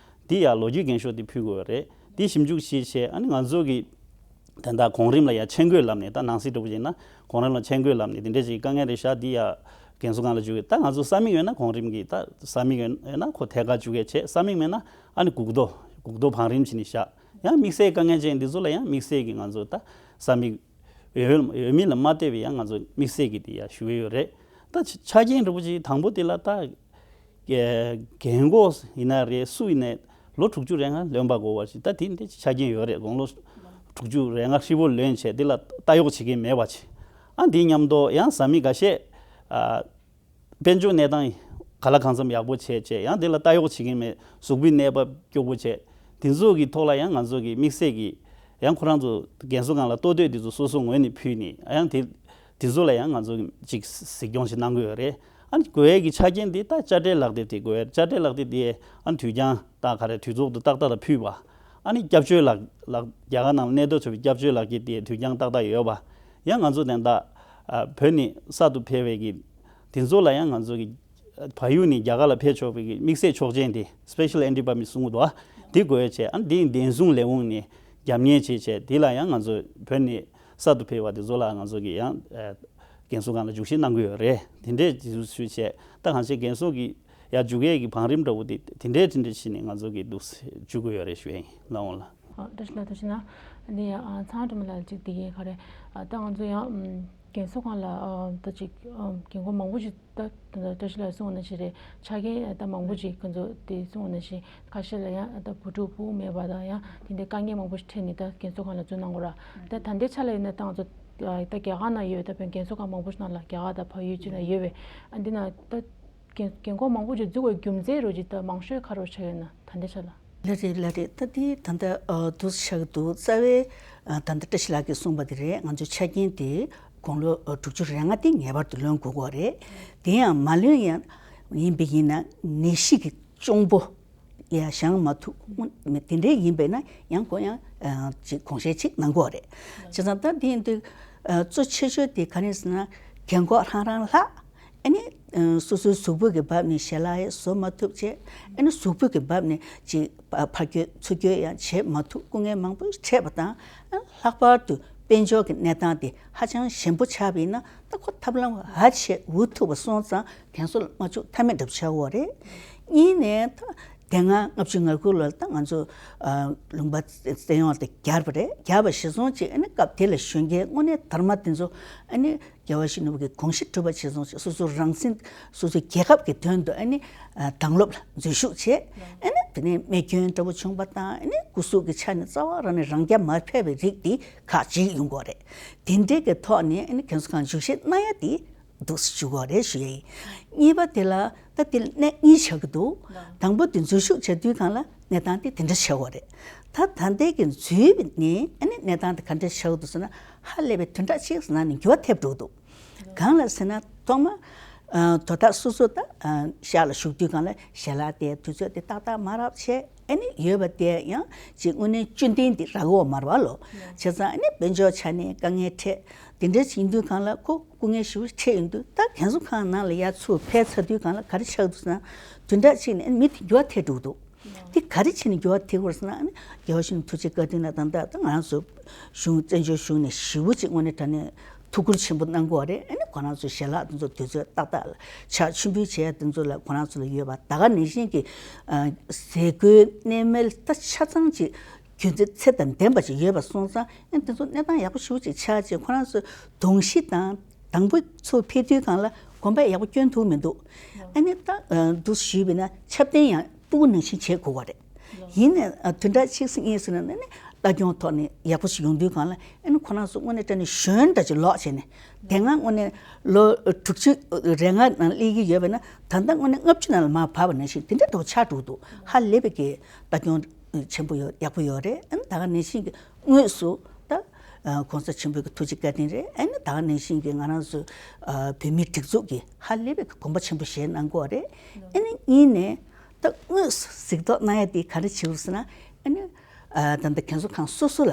འདི་ཡ་ལོ་རྒྱུས་འགེངས་ཤོག་འདི་ཕུལ་དགོས་པ་རེད། འདི་ཞིབ་འཇུག་ཞིག་བྱས། ཨ་ནི་ང་ཚོ་གི་དེ་འདྲ་གོང་རིམ་ལ་ཡ་མཆན་འགོད་ལབ་ནས། ད་ནང་སྲིད་འདྲ་པོ་བྱས་ན་གོང་རིམ་ལ་མཆན་འགོད་ལབ་ནས་དེ་འདྲས་ཅིག་དཀའ་ངལ་རེད་ཤག་འདི་ཡ་རྒན་གསོ་ཁང་ལ་འཇུག་གི། ད་ང་ཚོ་ས་མིག་ཡོད་ན་གོང་རིམ་གྱི། ད་ས་མིག་ཡོད་ཡོད་ན་ཁོ་ཐད་ཀར་འཇུག་གི་བྱས། ས་མིག་མེད་ན་ཨ་ནི་འགུག་ཐོ་འགུག་ཐོ་བང་རིམ་བྱས་ནས་བཞག་ཡང་དམིགས་བསལ་དཀའ་ངལ་ཅན་འདི་ཚོ་ལ་ཡང་དམིགས་བསལ་གྱི་ང་ཚོ་ད་ས་མིག་ཡོད་ཡོད་མེད་ལ་མ་ལྟོས་པའི་ཡང་ང་ཚོ་དམིགས་བསལ་གྱི་དེ་ཡ་ཞུ་གི་ཡོད་རེད། ད་ཆ་ཆ་རྐྱེན་འདྲ་པོ་ཅིག་དང་པོ་དེ་ལ་ད་རྒན་འཁོགས་ཡིན་ན་རེད། སུ་ཡིན་ནའི་ལོ་དྲུག་ཅུ་རེ་ལྔ་ལོན་པ་དགོས་པ་ཞིག་ད་དེ་འདྲ་ཆ་རྐྱེན་ཡོད་རེད། དགུང་ལོ་དྲུག་ཅུ་རེ་ལྔ་ཧྲིལ་པོ་ལོན་བྱས་དེ་ལ་ལྟ་གཡོག་བྱེད་མཁན་མེད་པ་ཅིག་ཨ་འདི་མཉམ་དུ་ཡང་ས་མིག་འགའ་ཤས་ཨ། དཔལ་འབྱོར་གནས་སྟངས་ག་ལ་གང་འཚམ་ཡག་པོ་བྱས་བྱས། ཡང་དེ་ལ་ལྟ་གཡོག་བྱེད་མཁན་མེད། གཟུགས་པོའི་གནས་བབ་སྐྱོ་པོ་བྱས། དེ་ཚོ་གི་ཐོག་ལ་ཡང་ང་ཚོ་གི་དམིགས་བསལ་གྱི་ཡང་ཁོ་རང་ཚོ་རྒན་གསོ་ཁང་ལ་ལྟོ་ཐོག་དེ་ཚོ་སོ་སོ་ངོས་ནས་ཕུལ་ནས། ཡང་དེ་དེ་ཚོ་ལ་ཡང་ང་ཚོ་གཅིག་གཟིགས་སྐྱོང་ཞིག་གནང་དགོས་ཡོད་རེད། ཨ་ནི་དགོས་ཡས་ཀྱི་ཆ་རྐྱེན་དེ་ད་དཔྱ་ཁྲལ་ལག་དེབ་དེ་དགོས་ཡོད། དཔྱ་ཁྲལ་ལག་དེབ་དེ་ཨ་ནི་དུས་འགྱངས་ད་ག་རེ་དུས་ཚོད་དུ་ཏག་ཏག་ལ་ཕུལ་བ། ཨ་ནི་སྐྱབས་བཅོལ་ལག་ལག་རྒྱ་གར་ནང་ལ་གནས་སྡོད་བྱས་པའི་སྐྱབས་བཅོལ་ལག་འཁྱེར་དེ་དུས་འགྱངས་ཏག་ཏག་ཡོད་པ། ཡང་ང་ཚོ་དེ་འདྲ་ཨ་བོད་ནས་གསར་དུ་ཕེབས་པའི་གི་དེ་ཚོ་ལ་ཡང་ང་ཚོ་གི་ བལ་ཡུལ་ནས་རྒྱ་གར་ལ་ཕེབས་ཆོག་པའི་གི་དམིགས་བསལ་ཆོག་མཆན་དེ་སི་པེ་ཤལ་ཨེན་ཊི་པར་མིཊ་གསུང་གི་འདུག་ཨ། དེ་དགོས་བྱས། ཨ་ནི་དེ་བདེན་སྲུང་ལས་ཁུངས་ནས་རྒྱབ་གཉེར་བྱས་བྱས། དེ་ལ་ཡང་ང་ཚོ་བོད་ནས་གསར་དུ་ཕེབས་པ་དེ་ཚོ་ལ་ང་ཚོ་གི་ཡང་ཨ་རྒན་གསོ་ཁང་ལ་འཇུག་བཞེས་གནང་གི་ཡོད་རེད། དེ་འདྲས་ཞུས་བྱས། ད་གང་ཅི་རྒན་གསོ་གི་ཡར་འཇུག་ཡས་ཀྱི་བང་རིམ་འདྲ་བོ་དེ་དེ་འདྲས་དེ་འདྲས་བྱས་ནས་ང་ཚོ་གི་འདུག་འཇུག་གི་ཡོད་རེད་ཞུ་ཡས་ཡིན། ལགས་འོང་ལགས། ཨ། བཀྲ་ཤིས་ལགས། ཐུགས་རྗེ་གནང་། ཨ་ནི་ཨ་ཚང་སྒྲོལ་མ་ལགས་ཅིག་དེ་གའི་ག་རེ། ཨ་ད་ང་ཚོ་ཡང་ཨམ་རྒན་གསོ་ཁང་ལ་ཨ་ད་ཅིག་ཨམ་རྒན་གོག་མང་པོ་ཞིག་ད་ད་བཀྲ་ཤིས་ལགས་གསུངས་པ་ནང་བཞིན་རེད། ཆ་རྐྱེན་ད་མང་པོ་ཅིག་ཁོང་ཚོ་དེ་གསུངས་པ་ནང་བཞིན་ཁ་ཤས་ལ་ཡང་ད་བུ་ཕྲུག་ཕྲུ་གུ་མེད་པ་དང་། ཡང་དེ་འདྲའི་དཀའ་ངལ་མང་པོ་ཞིག་འཕྲད་ནས་ད་རྒན་གསོ་ཁང་ལ་འཛུལ་གནང་དགོས་ར། ད་ད་ལྟའི་ཆ་ལ་ཡིན་ན་ད་ང་ཚོ་ད་རྒྱ་གར་ནང་ཡོད་ད་བོད་རྒན་གསོ་ཁང་མང་པོ་ཞིག་ནང་ལ་རྒྱ་གར་དང་བལ་ཡུལ་ཅིག་ན་ཡོད་པས། ཨ་འདི་ན་ད་རྒན་རྒན་གོག་མང་པོ་ཅིག་འཛུལ་བའི་རྒྱུ་མཚན་རོ་ཅིག་ད་མང་ཤོས་ག་རེ་ཆགས་ཡོད་ན་ད་ལྟའི་ཆ་ལ། ལགས་རེད། ལགས་རེད། ད་དེ་ད་ལྟ་ཨ་འདུག་ཆགས་འདུག་རྩ་བའི་ཨ་ད་ལྟ་བཀྲ་ཤིས་ལགས་ཀྱིས་གསུངས་པ་དེ་རེད། ང་ཚོའི་ཆ་རྐྱེན་དེ་དགུང་ལོ་ཨ་དྲུག་ཅུ་རེ་ལྔ་དེ་ངེས་པར་དུ་ལོན་དགོས་ཀྱི་རེད། དེ་ཡང་མ་ལོན་ཡང་ཡིན་པ་ཡིན་ན་ནད་གཞི་གི་གཅོང་པོ་ཡ་བཞེངས་མ་ཐུབ། དེ་འདྲའི་ཡིན་པས་ན་ཡང་ཁོ་ཡང་ཨ་ཅིག་དགོངས་བཞེས་ཅིག་གནང་དགོས་རེད། བྱས་ཙང་ད་དེ་ཡིན་དུས་ཨ་གཙོ་ཆེ་ཤོས་དེ་ག་རེ་ཟེར་ན་རྒན་གོག་རང་རང་ལྷག་ཨ་ནི་ཨ་སོ་སོའི་གཟུགས་པོ་གི་བབ་ནས་ཞལ་ལག་ཡང་བཟོ་མ་ཐུབ་བྱས། ཨ་ནི་གཟུགས་པོ་གི་བབ་ནས་ཅིག་ཕ་ཕར་སྐྱོད་ཚུར་སྐྱོད་ཡང་བྱེད་མ་ཐུབ། སྐུ་ངལ་མང་པོ་འཕྲད་པ་དང་། ཨ་ལྷག་པར་དུ་དཔལ་འབྱོར་གྱི་གནས་སྟངས་དེ་ཧ་ཅང་ཞན་པོ་ཆགས་པ་ཡིན་ན་ད་ཁོ་ཐབས་ལམ་ག་བྱས་འུ་ཐུག་པ་སོང་ཙང་རྒན་གསོ་ལ་མ་འཇུག་ཐབས་མེད་འདྲ་པོ་ཆགས་ཡོད་རེད། གཉིས་ནས་ད་དེ་སྔ་ལྔ་བཅུ་ང་དགུ་ལོར་ད་ང་ཚོ་ཨ་ལུང་པ་བཙན་གཡོག་དེ་བརྒྱབ་པ་རེད། བརྒྱབ་པ་གཞིར་བཟུང་བྱས། ཨ་ནི་སྐབས་དེ་ལ་གཞོན་སྐྱེས་དངོས་གནས་དར་མ་དེ་ཚོ་ཨ་ནི་རྒྱལ་བ་ཡིད་བཞིན་ནོར་བུ་གི་དགོངས་གཞི་གྲུབ་པ་གཞིར་བཟུང་བྱས། སོ་སོའི་རང་བཙན། སོ་སོའི་རྒྱལ་ཁབ་ཀྱི་དོན་དུ་ཨ་ནི་ཨ་དྭང་སློབ་ལ་འཛུལ་ཞུགས་བྱས། ཨ་ནི་དེ་ནས་རྨས་སྐྱོན་འདྲ་པོ་བྱུང་པ་དང་། ཨ་ནི་སྐུ་གཟུགས་ཀྱི་ཆ་ནས་རྩ་བ་རང་ནས་རང་རྐྱ་མ་ཕེབས་པའི་རིགས་དེ་ཁག་ཅིག་ཡོང་གི་ཡོད་རེད། དེ་འདྲའི་གི་ཐོག་ནས་ཨ་ནི་རྒན་གསོ་ཁང་འཇུག་བཞེས་གནང་ཡ་དེ་འདུག་སེ་ཞུ་དགོས་རེད་ཞུ་ཡ་ཡིན། གཉིས་པ་དེ་ལ་ད་དེ་ལ་གནད་གཉིས་ཆགས་ཀྱི་འདུག། དང་པོ་དེ་འཛུལ་ཞུགས་བྱ་དུས་སྒང་ལ་གནས་སྟངས་དེ་དེ་འདྲ་ཆགས་ཡོད་རེད། ད་ད་ལྟའི་གི་འཛུལ་བ་ནས་ཨ་ནི་གནས་སྟངས་དེ་ག་འདྲ་ཆགས་ཀྱི་འདུག་ཟེར་ན། ཧ་ལས་པའི་བདུན་ཕྲག་གཅིག་ནང་ནས་འགྱུར་བ་ཐེབས་འགྲོ་གི་འདུག། གང་ལ་ཟེར་ན་ཐོག་མ་ཨ་དོ་བདག་སོ་སོ་ད་ཨ་ཤག་ལ་ཞུགས་དུས་སྒང་ལ་ཞལ་ལག་དེ་དུས་ཚོད་དེ་ཏག་ཏག་མ་རག་བྱས། ཨ་ནི་ཡོད་པ་དེ་ཡང་ཅིག་དངོས་གནས་བཅུད་ལྡན་དེ་རག་གི་ཡོད་མ་རེད་པ་ལོ། བྱས་ཙང་ཨ་ནི་དཔལ་འབྱོར་ཆ་ནས་དཀའ་ངལ་འཕྲད། དེ་འདྲ་ཅིག་ཡིན་དུས་སྒང་ལ་ཁོ་སྐུ་ངལ་ཞེ་པོ་འཕྲད་ཡོང་དུས། ད་རྒན་གསོ་ཁང་ནང་ལ་ཡར་ཚུར་ཕེབས་ཚར་དུས་སྒང་ལ་ག་རེ་ཆགས་འདུག་ཟེར་ན། བདུན་ཕྲག་གཅིག་ནས་ཨ་ནི་མི་དེ་འགྱུར་བ་ཐེབས་འགྲོ་གི་འདུག། དེ་ག་རེ་བྱས་ནས་འགྱུར་བ་ཐེབས་ཀྱི་ཡོད་རེད་ཟེར་ན། ཨ་ནི་རྒྱལ་བ་ཡིད་བཞིན་ནོར་བུ་ཐུགས་རྗེ་བཀའ་དྲིན་ལ་ད་ལྟ་ད་ང་རང་ཚོ་གཞུང་བཙན་བྱོལ་གཞུང་ནས་ཞེ་པོ་ཅིག་དངོས་གནས་དྲང་གནས་ཐུགས་ཁུར་ཆེན་པོ་གནང་གི་ཡོད་རེད། ཨ་ནི་ཁོ་རང་ཚོའི་ཞལ་ལག་དེ་ཚོ་དུས་ཚོད་ཏག་ཏག་ལ་ཕྱག་མཆོད་འབུལ་བྱེད་ཡ་དེ་ཚོ་ལ་ཁོ་རང་ཚོ་ལ་ཡོད་པ། ད་ག་ནང་བཞིན་གྱི་ཨ་ཟས་གོས་གནས་མལ་ད་ཆ་ཚང་ཅིག་རྒྱུ་མཚན་ཚད་དང་ལྡན་པ་ཅིག་ཡོད་པ་སོང་ཙང་། ཨ་ནི་དེ་ཚོ་གནས་སྟངས་ཡག་པོ་ཞེ་པོ་ཅིག་ཆགས་བྱས། ཁོ་རང་ཚོ་གདོང་བཞི་དང་དང་པོ་ཚུར་ཕེབས་དུས་སྒང་ལ་གོམ་པ་ཡག་པོ་སྐྱོན་ཐུབ་མི་འདུག། ཨ་ནི་ད་ཨ་འདུག་ཞུས་པ་ཡིན་ན་ཆབ་རྟེན་ཡང་སྤུ་གུ་ནང་བཞིན་བྱེད་དགོས་པ་རེད། ཡིན་ནའི་ཨ་བདུན་ཕྲག་གཅིག་ཙམ་གཉིས་ཙམ་ནང་ནས་ཨ་ནི་ལྟ་སྐྱོང་ཐོག་ནས་ཡག་པོ་ཞིག་ཡོང་དུས་སྒང་ལ། ཨ་ནི་ཁོ་རང་ཚོ་དངོས་གནས་དྲང་གནས་གཞོན་འདྲ་ཅིག་ལོག་བྱས་ནས། དེ་སྔ་དངོས་གནས་ལོ་དྲུག་ཅུ་རེ་ལྔ་ནང་སླེབས་ཀྱི་ཡོད་པ་ཡིན་ན། ད་ལྟ་དངོས་གནས་ལྔ་བཅུ་ནང་ལ་མར་བབས་པ་ནང་བཞིན་དེ་འདྲ་འདྲ་པོ་ཆགས་འགྲོ་གི་འདུག། ཧ་ལས་པའི་གི་ལྟ་སྐྱོང་ཆེན་པོ་ཡོད། ཡག་པོ་ཡོད་རེད། ཨ་ནི་ད་ག་ནང་བཞིན་གྱི་དངོས་སུ་ད་ཨ་གོང་ས་ཆེན་པོའི་གི་ཐུགས་རྗེ་བཀའ་དྲིན་རེད། ཨ་ནི་ད་ག་ནང་བཞིན་གྱི་ང་རང་ཚོ་ཨ་བོད་མིའི་སྒྲིག་འཛུགས་ཀྱིས་ཧ་ལས་པའི་གི་དགོངས་པ་ཆེན་པོ་བཞེས་གནང་གི་ཡོད་རེད། ཨ་ནི་གཉིས་ནས་ད་དངོས་སུ་གཟིགས་རྟོག་གནང་ཡ་དེ་ག་རེ་བྱེད་དགོས་ཟེར་ན། ཨ་ནི་ཨ་ད་ལྟ་རྒན་གསོ་ཁང་སོ་སོ་ལ་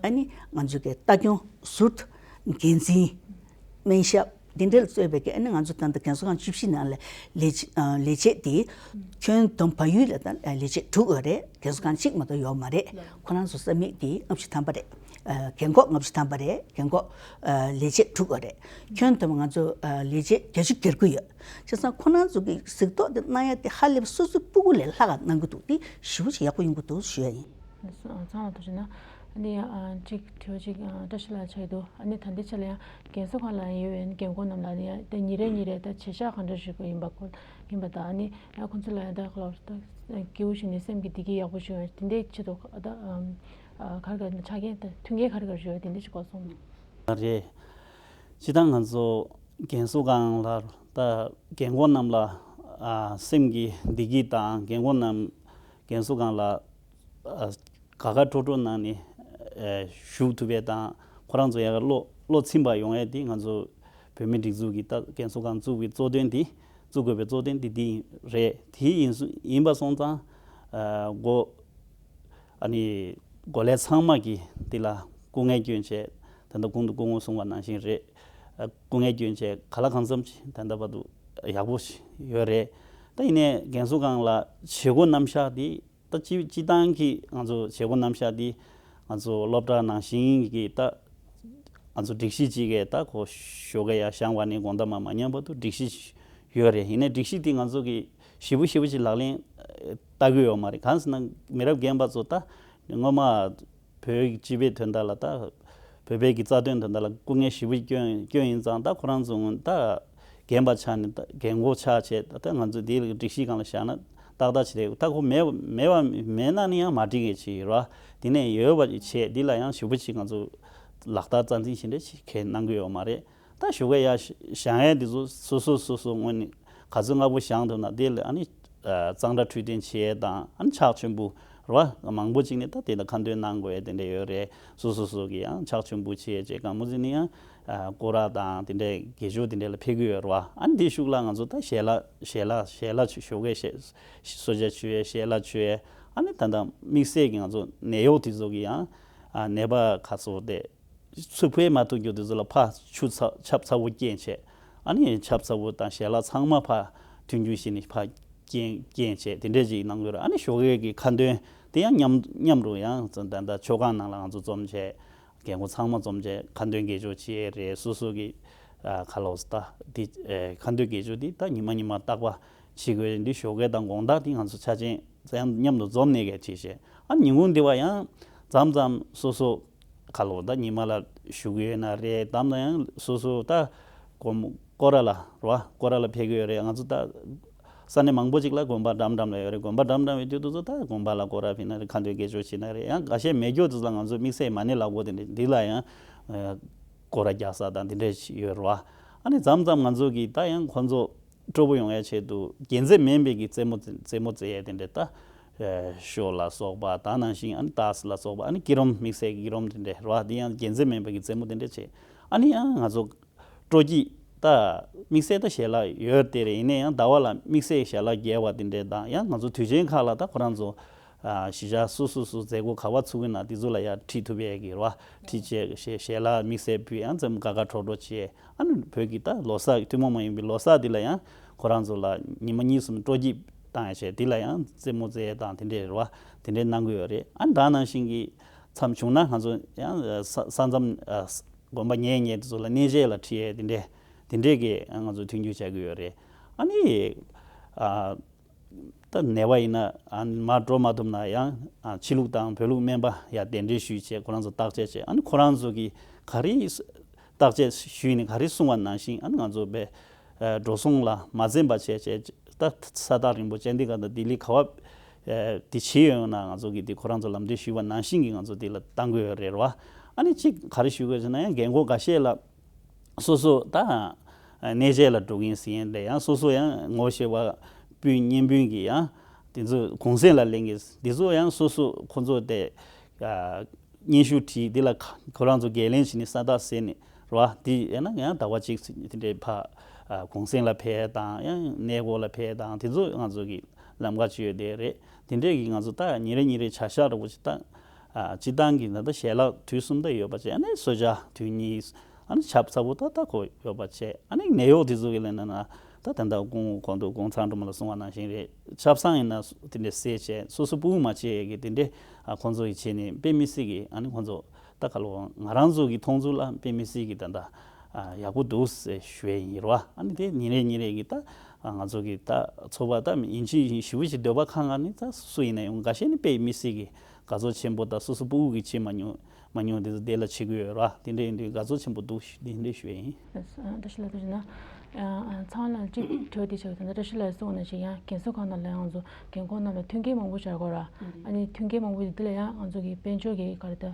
ཨ་ནི་ང་ཚོ་གི་ལྟ་སྐྱོང་ཟུར་དུ་འགན་འཛིན། སྨན་ཞབས་འདི་འདྲ་ལ་གཙོས་པའི་གི་ཨ་ནི་ང་ཚོ་ད་ལྟ་རྒན་གསོ་ཁང་བཅུ་བཞི་ནང་ལ་ལས་བྱེད་ཨ་ལས་བྱེད་དེ་ཁྱོན་བསྡོམས་བལ་ཡུལ་ལ་ད་ལས་བྱེད་དྲུག་ཡོད་རེད། རྒན་གསོ་ཁང་གཅིག་མ་གཏོགས་ཡོད་མ་རེད། ཁོ་རང་ཚོ་ས་མིག་དེ་ལྔ་བཅུ་ཐམ་པ་རེད། ཨ་རྒན་གོག་ལྔ་བཅུ་ཐམ་པ་རེད། རྒན་གོག་ཨ་ལས་བྱེད་དྲུག་ཡོད་རེད། ཁྱོན་བསྡོམས་ང་ཚོ་ཨ་ལས་བྱེད་བརྒྱད་ཅུ་གྱ་དགུ་ཡོད། བྱས་ཙང་ཁོ་རང་ཚོ་གི་གཟིགས་རྟོག་དེ་གནང་ཡ་དེ་ཧ་ལས་པ་སོ་སོའི་སྤུ་གུ་ལས་ལྷག་ག་གནང་གི་འདུག། དེ་ཞེ་པོ་ཅིག་ཡག་པོ་ཡོང་གི་འདུག་ཞུ་ཡ་ཡིན། ཚང་ལ་ཐུགས་རྗེ་གནང་། ཨ་ནི་ཨ་གཅིག་དྲི་བ་གཅིག་ཨ་བཀྲ་ཤིས་ལགས་ཆགས་ཀྱི་འདུག། ཨ་ནི་ད་ལྟའི་ཆ་ལ་ཡང་རྒན་གསོ་ཁང་ལ་ཡོད་པའི་རྒན་གོག་རྣམས་ལ་ནི་ཡང་ད་ཉིན་རེ་ཉིན་རེ་ད་བྱེད་ཤག་ག་འདྲ་ཞིག་ཡིན་པ་ཁོ་ཡིན་པ་དང་། ཨ་ནི་ཡང་ཁོང་ཚོ་ལ་ཡང་ད་ལོ་ད་སྐྱིད་པོ་ཞིག་ནས་སེམས་ཀྱི་བདེ་སྐྱིད་ཡག་པོ་ཞིག་ཡོང་བ་དེ་འདྲའི་ཆེད་དུ་ད་ཨ་ག་རེ་ག་རེ་ཆ་རྐྱེན་ད་མཐུན་རྐྱེན་ག་རེ་ག་རེ་ཞིག་ཡོད་པ་དེ་འདྲ་ཞིག་གོ་སོང་། རེད། སྤྱིར་བཏང་ང་ཚོ་རྒན་གསོ་ཁང་ལ་ད་རྒན་གོག་རྣམས་ལ་ཨ་སེམས་ཀྱི་བདེ་སྐྱིད་དང་། རྒན་གོག་རྣམས་རྒན་གསོ་ཁང་ལ་ཨ་དགའ་དགའ་སྤྲོ་སྤྲོ་གནང་ནས་ཨ་བཞུགས་ཐུབ་པ་དང་། ཁོ་རང་ཚོ་ཡག་ག་བློ་བློ་ཚིམ་པ་ཡོང་ཡས་དེ་ང་ཚོ་བོད་མིའི་སྒྲིག་འཛུགས་ཀྱིས་ད་རྒན་གསོ་ཁང་བཙུགས་པའི་གཙོ་དོན་དེ། བཙུགས་དགོས་པའི་གཙོ་དོན་དེ་འདི་རེད། དེ་ཡིན་སོ་ཡིན་པ་སོང་ཙང་ཨ་འགོ་ཨ་ནི་འགོ་ལས་ཚང་མ་གིས་འདི་ལ་སྐུ་ངལ་བསྐྱོན་བྱས། ད་ལྟ་གོང་དུ་སྐུ་ངོ་གསུངས་པ་ནང་བཞིན་རེད། ཨ་སྐུ་ངལ་བསྐྱོན་བྱས་གང་ལ་གང་འཚམ་ཅིག་ད་ལྟ་བར་དུ་ ཡག་པོ་ཡོད་རེད། ད་ཡིན་ནའི་རྒན་གསོ་ཁང་ལ་བྱེད་སྒོ་རྣམ་གཞག་འདི་ད་སྤྱི་སྤྱི་བཏང་གི་ང་ཚོ་བྱེད་སྒོ་རྣམ་གཞག་འདི་ང་ཚོ་སློབ་གྲྭ་ནང་བཞིན་གྱི་ད་ང་ཚོ་སྒྲིག་གཞི་གཅིག་གི་ད་གོ་ཞོགས་ཀས་ཡར་བཞེངས་པ་ནས་དགོང་དག་མ་མ་ཉམས་བར་དུ་སྒྲིག་གཞི་ཡོད་རེད། ཡིན་ནའི་སྒྲིག་གཞི་འདི་ང་ཚོ་གི་ཞེ་པོ་ཞེ་པོ་ཅིག་ལག་ལེན་བསྟར་གི་ཡོད་མ་རེད། གང་ཟེར་ན་མི་རབས་རྒན་པ་ཚོ་ད་སྔོན་མ་བོད་ཀྱི་སྤྱི་པའི་དོན་དག་ལ་ད་བོད་པའི་གི་རྩ་དོན་དོན་དག་ལ་སྐུ་ངལ་ཞེ་པོ་བསྐྱོན་བསྐྱོན་ཡིན་ཙང་ད་ཁོ་རང་ཚོ་ད་རྒན་པ་ཆགས་ནས་ད་རྒན་གོག་ཆགས་བྱས་ད་ང་ཚོ་འདི་ལ་སྒྲིག་གཞི་སྒང་ལ་བཞག་ན་ཏག་ཏག་བྱེད་རེད། ད་ཁོ་མེད་མེད་པ་མེད་ན་ནི་ཡང་མ་འགྲིག་གི་ཅིག་རེད་བ། དེ་ནས་ཡོད་པ་བྱས་འདི་ལ་ཡང་ཞེ་པོ་ཅིག་ང་ཚོ་ལག་བསྟར་རྩ་འཛིན་བྱེད་འདྲ་ཅིག་གས་གནང་གི་ཡོད་མ་རེད། ད་ཞོགས་ཀས་ཡར་བཞེངས་ཡས་འདི་ཚོ་སོ་སོ་སོ་སོ་ངོས་ནས་ག་ཚོད་སྔ་པོ་བཞེངས་ཐུབ་ན་དེ་ལ་ཨ་ནི་གཙང་སྦྲ་འཕྲོད་བསྟེན་བྱེད་ཡས་དང་ཨ་ནི་ཕྱག་མཆོད་འབུལ་རེད་བ། མང་པོ་ཅིག་ནས་ད་དེ་ལ་ཁ་འདོན་གནང་དགོས་ཡས་དེ་འདྲ་ཡོད་རེད། སོ་སོ་སོ་གི་ཡང་ཕྱག་མཆོད་འབུལ་བྱེད་ཡས་བྱས་གང་མོ་ཟིན་ནི་ཡང་སྐོར་ར་དང་དེ་འདྲའི་དགེ་སྦྱོར་དེ་འདྲ་ལ་ཕེབས་ཀྱི་ཡོད་རེད་བ། ཨ་ནི་དེའི་གཞུག་ལ་ང་ཚོ་ད་ཞལ་ལག་ཞལ་ལག་ཞལ་ལག་ཞོགས་ཀས་ཞལ་གསོལ་ཇ་མཆོད་ཡས་ཞལ་ལག་མཆོད་ཡས་ཨ་ནི་ད་ལྟ་དམིགས་བསལ་གྱི་ང་ཚོ་ནད་གཡོག་དེ་ཚོ་གི་ཡང་ནད་པ་ཁ་སོ་དེ། ཚུར་ཕུད་མ་ཐུབ་རྒྱུ་དེ་ཚོ་ལ་ཕར་ཆུ་ཚ་ཆབ་ཚ་པོ་སྐྱེལ་བྱས། ཨ་ནི་ཆབ་ཚ་པོ་དང་ཞལ་ལག་ཚང་མ་ཕར་མཐུན་འགྱུར་བྱས་ནས་ཕར་སྐྱེལ་སྐྱེལ་བྱས་དེ་འདྲས་ཅིག་གནང་དགོས་རེད། ཨ་ནི་ཞོགས་ཀས་ཀྱི་ཁ་འདོན་དེ་ཡང་མཉམ་མཉམ་དུ་ཡང་ད་ལྟ་མཆོད་ཁང་ནང་ལ་ང་ཚོ་འཛོམས་བྱས་རྒན་གོག་ཚང་མ་འཛོམས་བྱས་ཁ་འདོན་དགེ་སྦྱོར་བྱེད་ཡས་རེད། སོ་སོ་གི་ཁ་ལོ་ད་དེ་ཁ་འདོན་དགེ་སྦྱོར་དེ་ད་ཉི་མ་ཉི་མ་རྟག་པ་བྱེད་དགོས་འདི་ཞོགས་ཀས་དང་དགོང་དག་དེ་ང་ཚོ་ཆ་ཅན་ཡང་མཉམ་དུ་འཛོམས་ནས་གས་བྱེད་བྱས། ཨ་ནི་ཉིན་གུང་འདི་བ་ཡང་མཚམས་མཚམས་སོ་སོ་ཁ་ལོ་ད་ཉི་མ་ལ་བཞུགས་ཡོད་ན་རེད། དམ་ན་ཡང་སོ་སོ་ད་དགོན་སྐོར་ར་ལ་རོ་སྐོར་ར་ལ་ཕེབས་ཀྱི་ཡོད་རེད། ང་ཚོ་ད་ས་གནས་མང་པོ་ཅིག་ལ་དགོན་པ་འགྲམ་འགྲམ་ལ་ཡོད་རེད། དགོན་པ་འགྲམ་འགྲམ་ཡོད་དུས་དུས་ཚོད་ད་དགོན་པ་ལ་སྐོར་ར་ཕེབས་ན་རེད། ཁ་འདོན་དགེ་སྦྱོར་བྱེད་ན་རེད། ཡང་འགའ་ཤས་མེད་རྒྱུ་དུས་ལ་ང་ཚོ་དམིགས་བསལ་མ་ཎི་ལག་པོ་དེ་འདྲ་འདི་ལ་ཡང་སྐོར་ར་རྒྱག་ས་དང་དེ་འདྲ་ཡོད་རེད་བ། ཨ་ནི་མཚམས་མཚམས་ང་ཚོ་གི་ད་ཡང་ཁོ་ཚོ་སྤྲོ་པོ་ཡོང་ཡ་ཆེད་དུ་དགེ་མཚན་མིན་པའི་གི་རྩེད་མོ་རྩེད་མོ་རྩེ་ཡ་དེ་འདྲ་ད་ཤོ་ལ་སོགས་པ་ད་ནང་བཞིན་ཨ་ནི་ཏཱས་ལ་སོགས་པ་ཨ་ནི་ཀི་རོམ་དམིགས་བསལ་གི་ཀི་རོམ་དེ་འདྲ་རེད་བ། དེ་ཡང་དགེ་མཚན་མིན་པའི་གི་རྩེད་མོ་དེ་འདྲ་བྱེད། ཨ་ནི་ཡང་ང་ཚོ་སྤྲོ་སྐྱིད་ད་དམིགས་བསལ་ད་ཞལ་ལག་ཡོད་དེ་རེད། ཡིན་ནའི་ཡང་ཟླ་བ་ལ་དམིགས་བསལ་ཞལ་ལག་རྒྱས་པ་དེ་འདྲས་དང་ཡང་ང་ཚོ་དུས་ཆེན་ཁག་ལ་ད་ཁོ་རང་ཚོ་གཞིས་ཆགས་སོ་སོ་སོ་མཛད་སྒོ་ག་བ་ཚུགས་ཀྱི་ན་དེ་ཚོ་ལ་ཡང་ཁྲིད་ཐུབ་ཡས་ཀྱི་རེད་བ། ཁྲིད་བྱས་ཞལ་ཞལ་ལག་དམིགས་བསལ་ཕུལ་ཡང་རྩེད་མོ་དགའ་དགའ་སྤྲོ་སྤྲོ་བྱས། ཨ་ནི་བོད་ཀྱི་ད་ལོ་གསར་ཐུན་མོང་མ་ཡིན་པའི་ལོ་གསར་འདི་ལ་ཡང་ཁོ་རང་ཚོ་ལ་ཉི་མ་གཉིས་གསུམ་སྤྲོ་སྐྱིད་བཏང་ཡས་བྱས་འདི་ལ་ཡང་རྩེད་མོ་རྩེ་ཡས་དང་དེ་འདྲས་རེད་བ། དེ་འདྲས་གནང་གི་ཡོད་རེད། ཨ་ནི་ད་ནང་བཞིན་གྱི་མཚམས་བྱུང་ན་ང་ཚོ་ཡང་ས་ས་མཚམས་དགོན་པ་ཉེ་ཉེ་དེ་ཚོ་ལ་གནས་མཇལ་ལ་ཁྲིད་ཡས་དེ་འདྲས་དེ་འདྲས་ཀྱི་ང་ཚོ་མཐུན་འགྱུར་བྱ་གི་ཡོད་རེད། ཨ་ནི་ཨ་ད་ནད་པ་ཡིན་ན་ཨ་མར་འགྲོ་མ་ཐུབ་ན་ཡང་ཨ་ཕྱི་ལུགས་དང་བོད་ལུགས་སྨན་པ་ཡར་གདན་འདྲེན་ཞུས་བྱས་ཁོ་རང་ཚོ་བརྟག་དཔྱད་བྱས། ཨ་ནི་ཁོ་རང་ཚོ་གིས་ག་རེ་བརྟག་དཔྱད་ཞུས་ནས་ག་རེ་གསུངས་པ་ནང་བཞིན་ཨ་ནི་ང་ཚོ་པའི་ཨ་འགྲོ་སོང་ལ་མ་འཛེམ་པ་བྱས་བྱས་ད་ས་ཐག་རིང་པོ་ཅན་འདི་ག་དང་ལྡི་ལི་ག་བ་དེ་བྱེད་ཡོད་ན་ང་ཚོ་གིས་དེ་ཁོ་རང་ཚོ་ལམ་སྟོན་ཞུས་པ་ནང་བཞིན་གྱི་ང་ཚོ་དེ་ལ་བཏང་དགོས་ཡོད་རེད་བ། ཨ་ནི་གཅིག་ག་རེ་ཞུ་དགོས་ཟེར་ན་ཡང་རྒན་གོག་འགའ་ཤས་ལ་སོ་སོ་ད་གནས་མཇལ་ལ་འགྲོ་གིན་ཟིན་ཡིན་ལས་ཡང་སོ་སོ་ཡང་ངོ་ཤེས་པ་སྤུན་གཉེན་སྤུན་གྱི་ཡང་དེ་ཚོ་གུང་སེང་ལ་ལེན་གིན་དེ་ཚོ་ཡང་སོ་སོ་ཁོ་ཚོ་དེ་སྙན་ཞུ་བྲིས་དེ་ལ་ཁོ་རང་ཚོ་འགན་ལེན་བྱས་ནས་ས་རྟགས་ཟེར་ནས་རེད་བ། དེ་ཡིན་ན་ཡང་ཟླ་བ་གཅིག་དེ་འདྲའི་ཕ་གུང་སེང་ལ་ཕེབས་དང་ཡང་གནས་སྐོར་ལ་ཕེབས་དང་དེ་ཚོ་ང་ཚོ་གི་ལམ་ཁ་ཅིག་ཡོད་དེ་རེད། དེ་འདྲས་ཀྱི་ང་ཚོ་ད་ཉིན་རེ་ཉིན་རེ་བྱ་གཞག་འདྲ་པོ་ཅིག་ད་ཨ་སྤྱི་བཏང་གི་ད་ལྟ་ཞལ་ལག་དུས་གསུམ་ད་ཡོད་པ་བྱས་ཨ་ནི་གསོལ་ཇ་དུས་གཉིས་ཨ་ནི་ཆབ་ཚ་པོ་ད་ལྟ་ཁོ་ཡོད་པ་བྱས། ཨ་ནི་ནད་གཡོག་དེ་ཚོ་གི་ལས་ན་ན་ད་ད་ལྟ་གོང་གོང་དུ་གོང་ཚང་སྒྲོལ་མ་ལ་གསུང་བ་ནང་བཞིན་རེད། ཆབ་གསང་ཡིན་ན་དེ་འདྲས་བསྲེས་བྱས་སོ་སོ་སྤུ་གུ་མ་བྱས་ཡས་ཀྱི་དེ་འདྲས་ཨ་ཁོང་ཚོ་ཡི་བྱས་ནས་དཔེ་མི་སྲིད་ཀྱི་ཨ་ནི་ཁོང་ཚོ་ད་ག་ལོ་ང་རང་ཚོ་གི་མཐོང་ཚུལ་ལ་དཔེ་མི་སྲིད་ཀྱི་ད་ལྟ་ཨ་ཡག་པོ་འདུག་ཟེར་ཞུ་ཡས་ཡིན་རེད་བ། ཨ་ནི་དེ་ཉིན་རེ་ཉིན་རེ་གི་ད་ང་ཚོ་གི་ད་ཚོགས་པ་ད་ཡིན་གཅིག་ཡིན་ཞེ་པོ་ཞིག་འདོད་པ་ཁ་ང་ནི་ད་སུ་ཡིན་ན་ཡང་འགའ་ཤས་ནི་དཔེ་མི་སྲིད་གི་དགའ་ཚོར་ཆེན་པོ་ད་སོ་སོ་སྤུ་གུ་གི་བྱེད་མ་མྱོང་མ་མྱོང་དེ་ཚོ་དེ་ལ་བྱེད་དགོས་ཡོད་ར། དེ་འདྲ་ཡིན་དུས་དགའ་ཚོར་ཆེན་པོ་འདུག་དེ་འདྲ་ཞུ་ཡ་ཡིན། བཀྲ་ཤིས་ལགས་ཐུགས་རྗེ་གནང་། ཚང་ལ་གཅིག་དྲི་བ་དེ་ཆགས་ཡོད། ད་ལྟ་བཀྲ་ཤིས་ལགས་གསུངས་ནང་བཞིན་ཡང་རྒན་གསོ་ཁང་ནང་ལ་ཡང་ང་ཚོ་རྒན་འཁོགས་རྣམས་ལ་མཐུན་རྐྱེན་མང་པོ་སྦྱར་དགོས་ར། ཨ་ནི་མཐུན་རྐྱེན་མང་པོ་ཡོད་དེ་ལ་ཡང་ང་ཚོ་གི་དཔལ་འབྱོར་གི་ག་རེ་ད།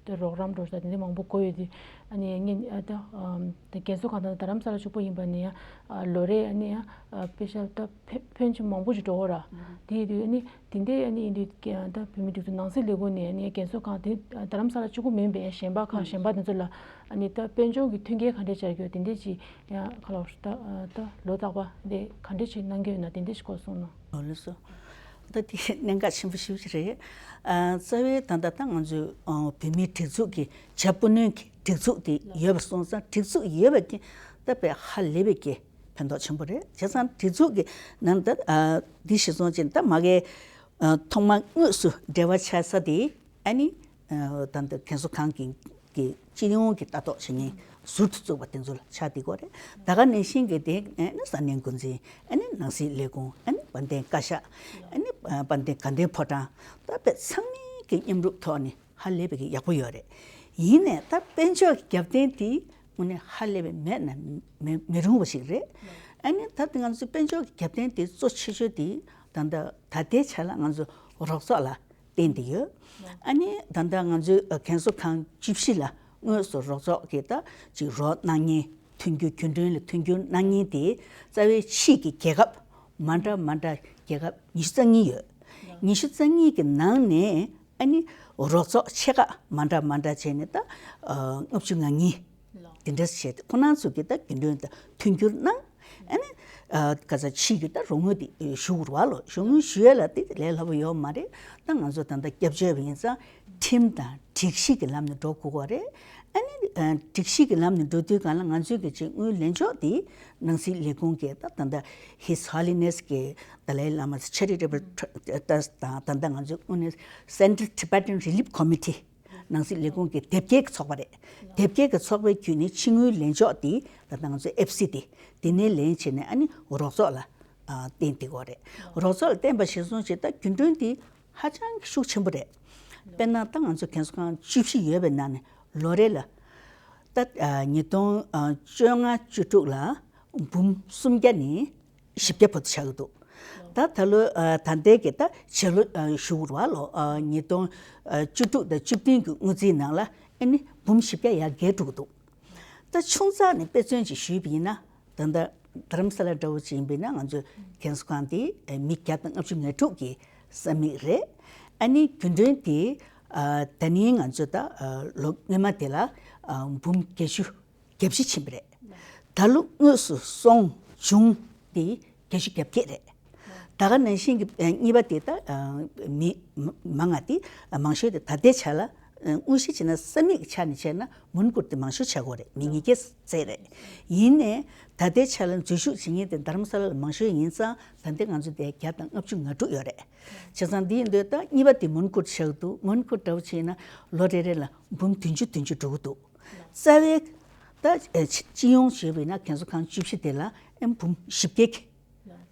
དེ་རོགས་རམ་འགྲོ་ས་དེ་འདྲ་མང་པོ་དགོས་ཡོད་དུས། ཨ་ནི་ངས་ཨ་ད་ཨམ་དེ་རྒན་གསོ་ཁང་དང་རྡ་རམ་ས་ལ་གཅིག་པོ་ཡིན་པ་ནི་ཡང་ཨ་ལོ་རེ་ཨ་ནི་ཡང་ཨ་པེ་ཤ་ད་ཕོན་ཕོན་ཆེ་མང་པོ་ཞིག་འགྲོ་གི་ར། དེ་ཡིན་དུས་ཨ་ནི་དེ་འདྲའི་ཨ་ནི་ཡིན་དུས་ཀྱང་ད་བོད་མི་སྒྲིག་འཛུགས་ནང་སྲིད་ལས་ཁུངས་ནས་ཨ་ནི་རྒན་གསོ་ཁང་དེ་ཨ་རྡ་རམ་ས་ལ་གཅིག་པོ་མིན་པའི་གཞན་པ་ཁག་གཞན་པ་དེ་ཚོ་ལ་ཨ་ནི་ད་དཔལ་འབྱོར་གྱི་མཐུན་རྐྱེན་ག་འདྲས་སྦྱར་རྒྱུ་དེ་འདྲས་ཅིག་ཡང་ཁ་ལོ་ད་ཨ་ད་ལོ་རྟག་པ་དེ་ག་འདྲས་ཅིག་གནང་གི་ཡོད་ན་དེ་འདྲས་ཅིག་སྐོར་གསུངས་གནང་། ཨོ་ལགས་སོ། ད་དེ་གནད་འགག་ཆེན་པོ་ཞེ་པོ་ཅིག་རེད། ཨ་རྩ་བའི་ད་ལྟ་ད་ང་ཚོའི་ཨ་བོད་མིའི་སྒྲིག་འཛུགས་ཀྱི་བྱ་སྤུ་ནུས་ཀྱི་སྒྲིག་འཛུགས་དེ་ཡོད་པ་སོང་ཙང་སྒྲིག་འཛུགས་ཡོད་པ་དེ་ད་དཔེ་ཧ་ལས་པའི་གི་ ཕན་ཐོགས་ཆེན་པོ་རེད། བྱས་ཙང་སྒྲིག་འཛུགས་ཀྱི་ནང་ད་ཨ་འདི་གཞི་བཟུང་བྱས་ད་མ་གི་ཨ་ཐོག་མ་དངོས་སུ་འབྲེལ་བ་ཆགས་ས་དེ་ཨ་ནི་ཨ་ད་ལྟ་རྒན་གསོ་ཁང་གི་གི་སྤྱི་ཡོངས་ཀྱི་ལྟ་རྟོག་བྱེད་མཁན་ཟུར་དུ་བཙུགས་པ་དེ་ཚོ་ལ་ཆགས་བསྡད་ཀྱི་ཡོད་རེད། ད་ག་ནང་བཞིན་གྱི་དེ་ཨ་ནི་ས་གནས་འགོ་འཛིན། ཨ་ནི་ནང་སྲིད་ལས་ཁུངས། ཨ་ནི་དཔལ་ལྡན་བཀའ་ཤག་ཨ་ནི་ཨ་དཔལ་ལྡན་དགའ་ལྡན་ཕོ་བྲང་ད་དཔེ་ཚང་མའི་གི་མཉམ་རུབ་ཐོག་ནས་ཧ་ལས་པའི་གི་ཡག་པོ་ཡོད་རེད། ཡིན་ནའི་ད་དཔལ་འབྱོར་གྱི་རྒྱབ་རྟེན་དེ་དངོས་གནས་ཧ་ལས་པའི་མེད་ན་མི་མི་རུང་བ་ཞིག་རེད། ཨ་ནི་ད་ང་ཚོའི་དཔལ་འབྱོར་གྱི་རྒྱབ་རྟེན་དེ་གཙོ་ཆེ་ཤོས་དེ་ད་ལྟ་ད་ལྟའི་ཆ་ལ་ང་ཚོ་རོགས་ཚོགས་ལ་བརྟེན་ཏེ་ཡོད། ཨ་ནི་ད་ལྟ་ང་ཚོའི་ཨ་རྒན་གསོ་ཁང་བཅུ་བཞི་ལ་དངོས་སུ་རོགས་ཚོགས་ཀྱིས་ད་ཅིག་རོགས་གནང་མཁན་མཐུན་འགྱུར་རྒྱུན་གྲོན་ལ་མཐུན་འགྱུར་གནང་མཁན་དེ་རྩ་བའི་ཕྱིའི་གི་རྒྱལ་ཁབ་མ་འདྲ་མ་འདྲ་རྒྱལ་ཁབ་ཉི་ཤུ་རྩ་གཉིས་ཡོད། ཉི་ཤུ་རྩ་གཉིས་ཀྱི་ནང་ནས་ཨ་ནི་རོགས་ཚོགས་ཆེ་ཁག་མ་འདྲ་མ་འདྲ་བྱས་ནས་ད་ཨ་ལྔ་བཅུ་ང་གཉིས་དེ་འདྲ་བྱས་ཏེ་ཁོ་རང་ཚོ་གིས་ད་རྒྱུན་གྲོན་དང་མཐུན་འགྱུར་གནང་། ཨ་ནི་ཨ་ག་ས་ཕྱིའི་གི་ད་རོགས་དངུལ་དེ་ཞུ་དགོས་རེད་བ་ལོ། རོགས་དངུལ་ཞུ་ཡས་ལ་དེ་ལས་སླ་པོ་ཡོད་མ་རེད། ད་ང་ཚོ་ད་ལྟ་སྐྱབས་བཅོལ་བ་ཡིན་ཙང་ཁྲིམས་དང་སྒྲིག་གཞི་གི་ལམ་ནས་འགྲོ་དགོས་ཀྱི་རེད། ཨ་ནི་ཨ་སྒྲིག་གཞི་གི་ལམ་ནས་འགྲོ་དུས་སྒང་ལ་ང་ཚོའི་གི་ཅིག་དངུལ་ལེན་ཕྱོགས་དེ་ནང་སྲིད་ལས་ཁུངས་ཀྱི་ད་ད་ལྟ་His Holiness གི་Dalai Lama's Charitable Tr- Trust དང་ད་ལྟ་ང་ཚོའི་དངོས་གནས་Central Tibetan Relief Committee ནང་སྲིད་ལས་ཁུངས་ཀྱི་དེབ་སྐྱེལ་གྱི་ཚོགས་པ་རེད། དེབ་སྐྱེལ་གྱི་ཚོགས་པའི་བརྒྱུད་ནས་ཕྱི་དངུལ་ལེན་ཕྱོགས་དེ་ད་ལྟ་ང་ཚོ་ཨེཕ་སི་དེ་དེ་ནས་ལེན་བྱས་ནས་ཨ་ནི་རོགས་ཚོགས་ལ་ཨ་བརྟེན་བསྡད་ཀྱི་ཡོད་རེད། རོགས་ཚོགས་ལ་བརྟེན་པ་གཞིར་བཟུང་བྱས་ད་རྒྱུན་གྲོན་དེ་ཧ་ཅང་གི་ཤུགས་ཆེན་པོ་རེད། དཔེར་ན་ད་ང་ཚོ་རྒན་གསོ་ཁང་བཅུ་བཞི་ཡོད་པའི་ནང་ནས་ལོ་རེ་ལ་ད་ཨ་ཉིས་སྟོང་བཅོ་ལྔ་བཅུ་དྲུག་ལ་འབུམ་སུམ་བརྒྱ་ནས་བཞི་བརྒྱ་བར་དུ་ཆགས་ཀྱི་འདུག་ད་ད་ལོ་ཨ་ད་ལྟའི་གི་ད་ཕྱི་ལོ་ཨ་ཞུ་དགོས་རེད་བ་ལོ། ཨ་ཉིས་སྟོང་བཅུ་དྲུག་དང་བཅུ་བདུན་གྱི་དངུལ་རྩིས་ནང་ལ་ཨ་ནི་འབུམ་བཞི་བརྒྱ་ཡར་བརྒལ་འགྲོ་གི་འདུག་ད་ཆུང་ཙག་ནས་དཔེ་མཚོན་ཅིག་ཞུས་པ་ཡིན་ན། ད་ལྟ་རྡ་རམ་ས་ལ་འདྲ་བོ་ཅིག་ཡིན་པ་ཡིན་ན་ང་ཚོའི་རྒན་གསོ་ཁང་དེ་མི་བརྒྱ་དང་ལྔ་བཅུ་ང་དྲུག་གི་ས་མིག་རེད། ཨ་ནི་རྒྱུན་གྲོན་དེ་ཨ་ད་ནི་ང་ཚོ་ད་ཨ་ལོ་སྔོན་མ་དེ་ལ་ཨ་འབུམ་བརྒྱད་ཅུ་གྱ་བཞི་ཕྱིན་པ་རེད། ད་ལོ་དངོས་སུ་སོང་བྱུང་དེ་བརྒྱད་ཅུ་གྱ་བརྒྱད་རེད། ད་ག་ནང་བཞིན་གྱི་ཨ་གཉིས་པ་དེ་ད་ཨ་མི་མང་ང་དེ་ཨ་མང་ཤོས་དེ་ད་ལྟའི་ཆ་ལ་ཨ་དངོས་གཞི་བྱས་ན་ས་མིག་གི་ཆ་ནས་བྱས་ན་མོན་གྷོར་དེ་མང་ཤོས་ཆགས་ཀྱི་ཡོད་རེད། མི་ཉིས་བརྒྱ་ཙམ་རེད། ཡིན་ནའི་ད་ལྟའི་ཆ་ལ་འཛུལ་ཞུགས་བྱེད་མཁན་དེ་རྡ་རམ་ས་ལ་ལ་མང་ཤོས་ཡིན་ཙང་ད་ལྟའི་ང་ཚོ་དེ་བརྒྱ་དང་ལྔ་བཅུ་ང་དྲུག་ཡོད་རེད། བྱས་ཙང་འདི་ཡིན་དུས་ད་གཉིས་པ་དེ་མོན་གྷོར་ཆགས་འདུག་མོན་གྷོ་འདྲ་བོ་བྱས་ན་ལོ་རེ་རེ་ལ་འབུམ་བདུན་ཅུ་བདུན་ཅུ་འགྲོ་གི་འདུག་རྩ་བའི་ད་ཨེ་སྤྱི་ཡོངས་བྱས་པ་ཡིན་ན་རྒན་གསོ་ཁང་བཅུ་བཞི་དེ་ལ་ཨེ་འབུམ་བཞི་བརྒྱ་གི་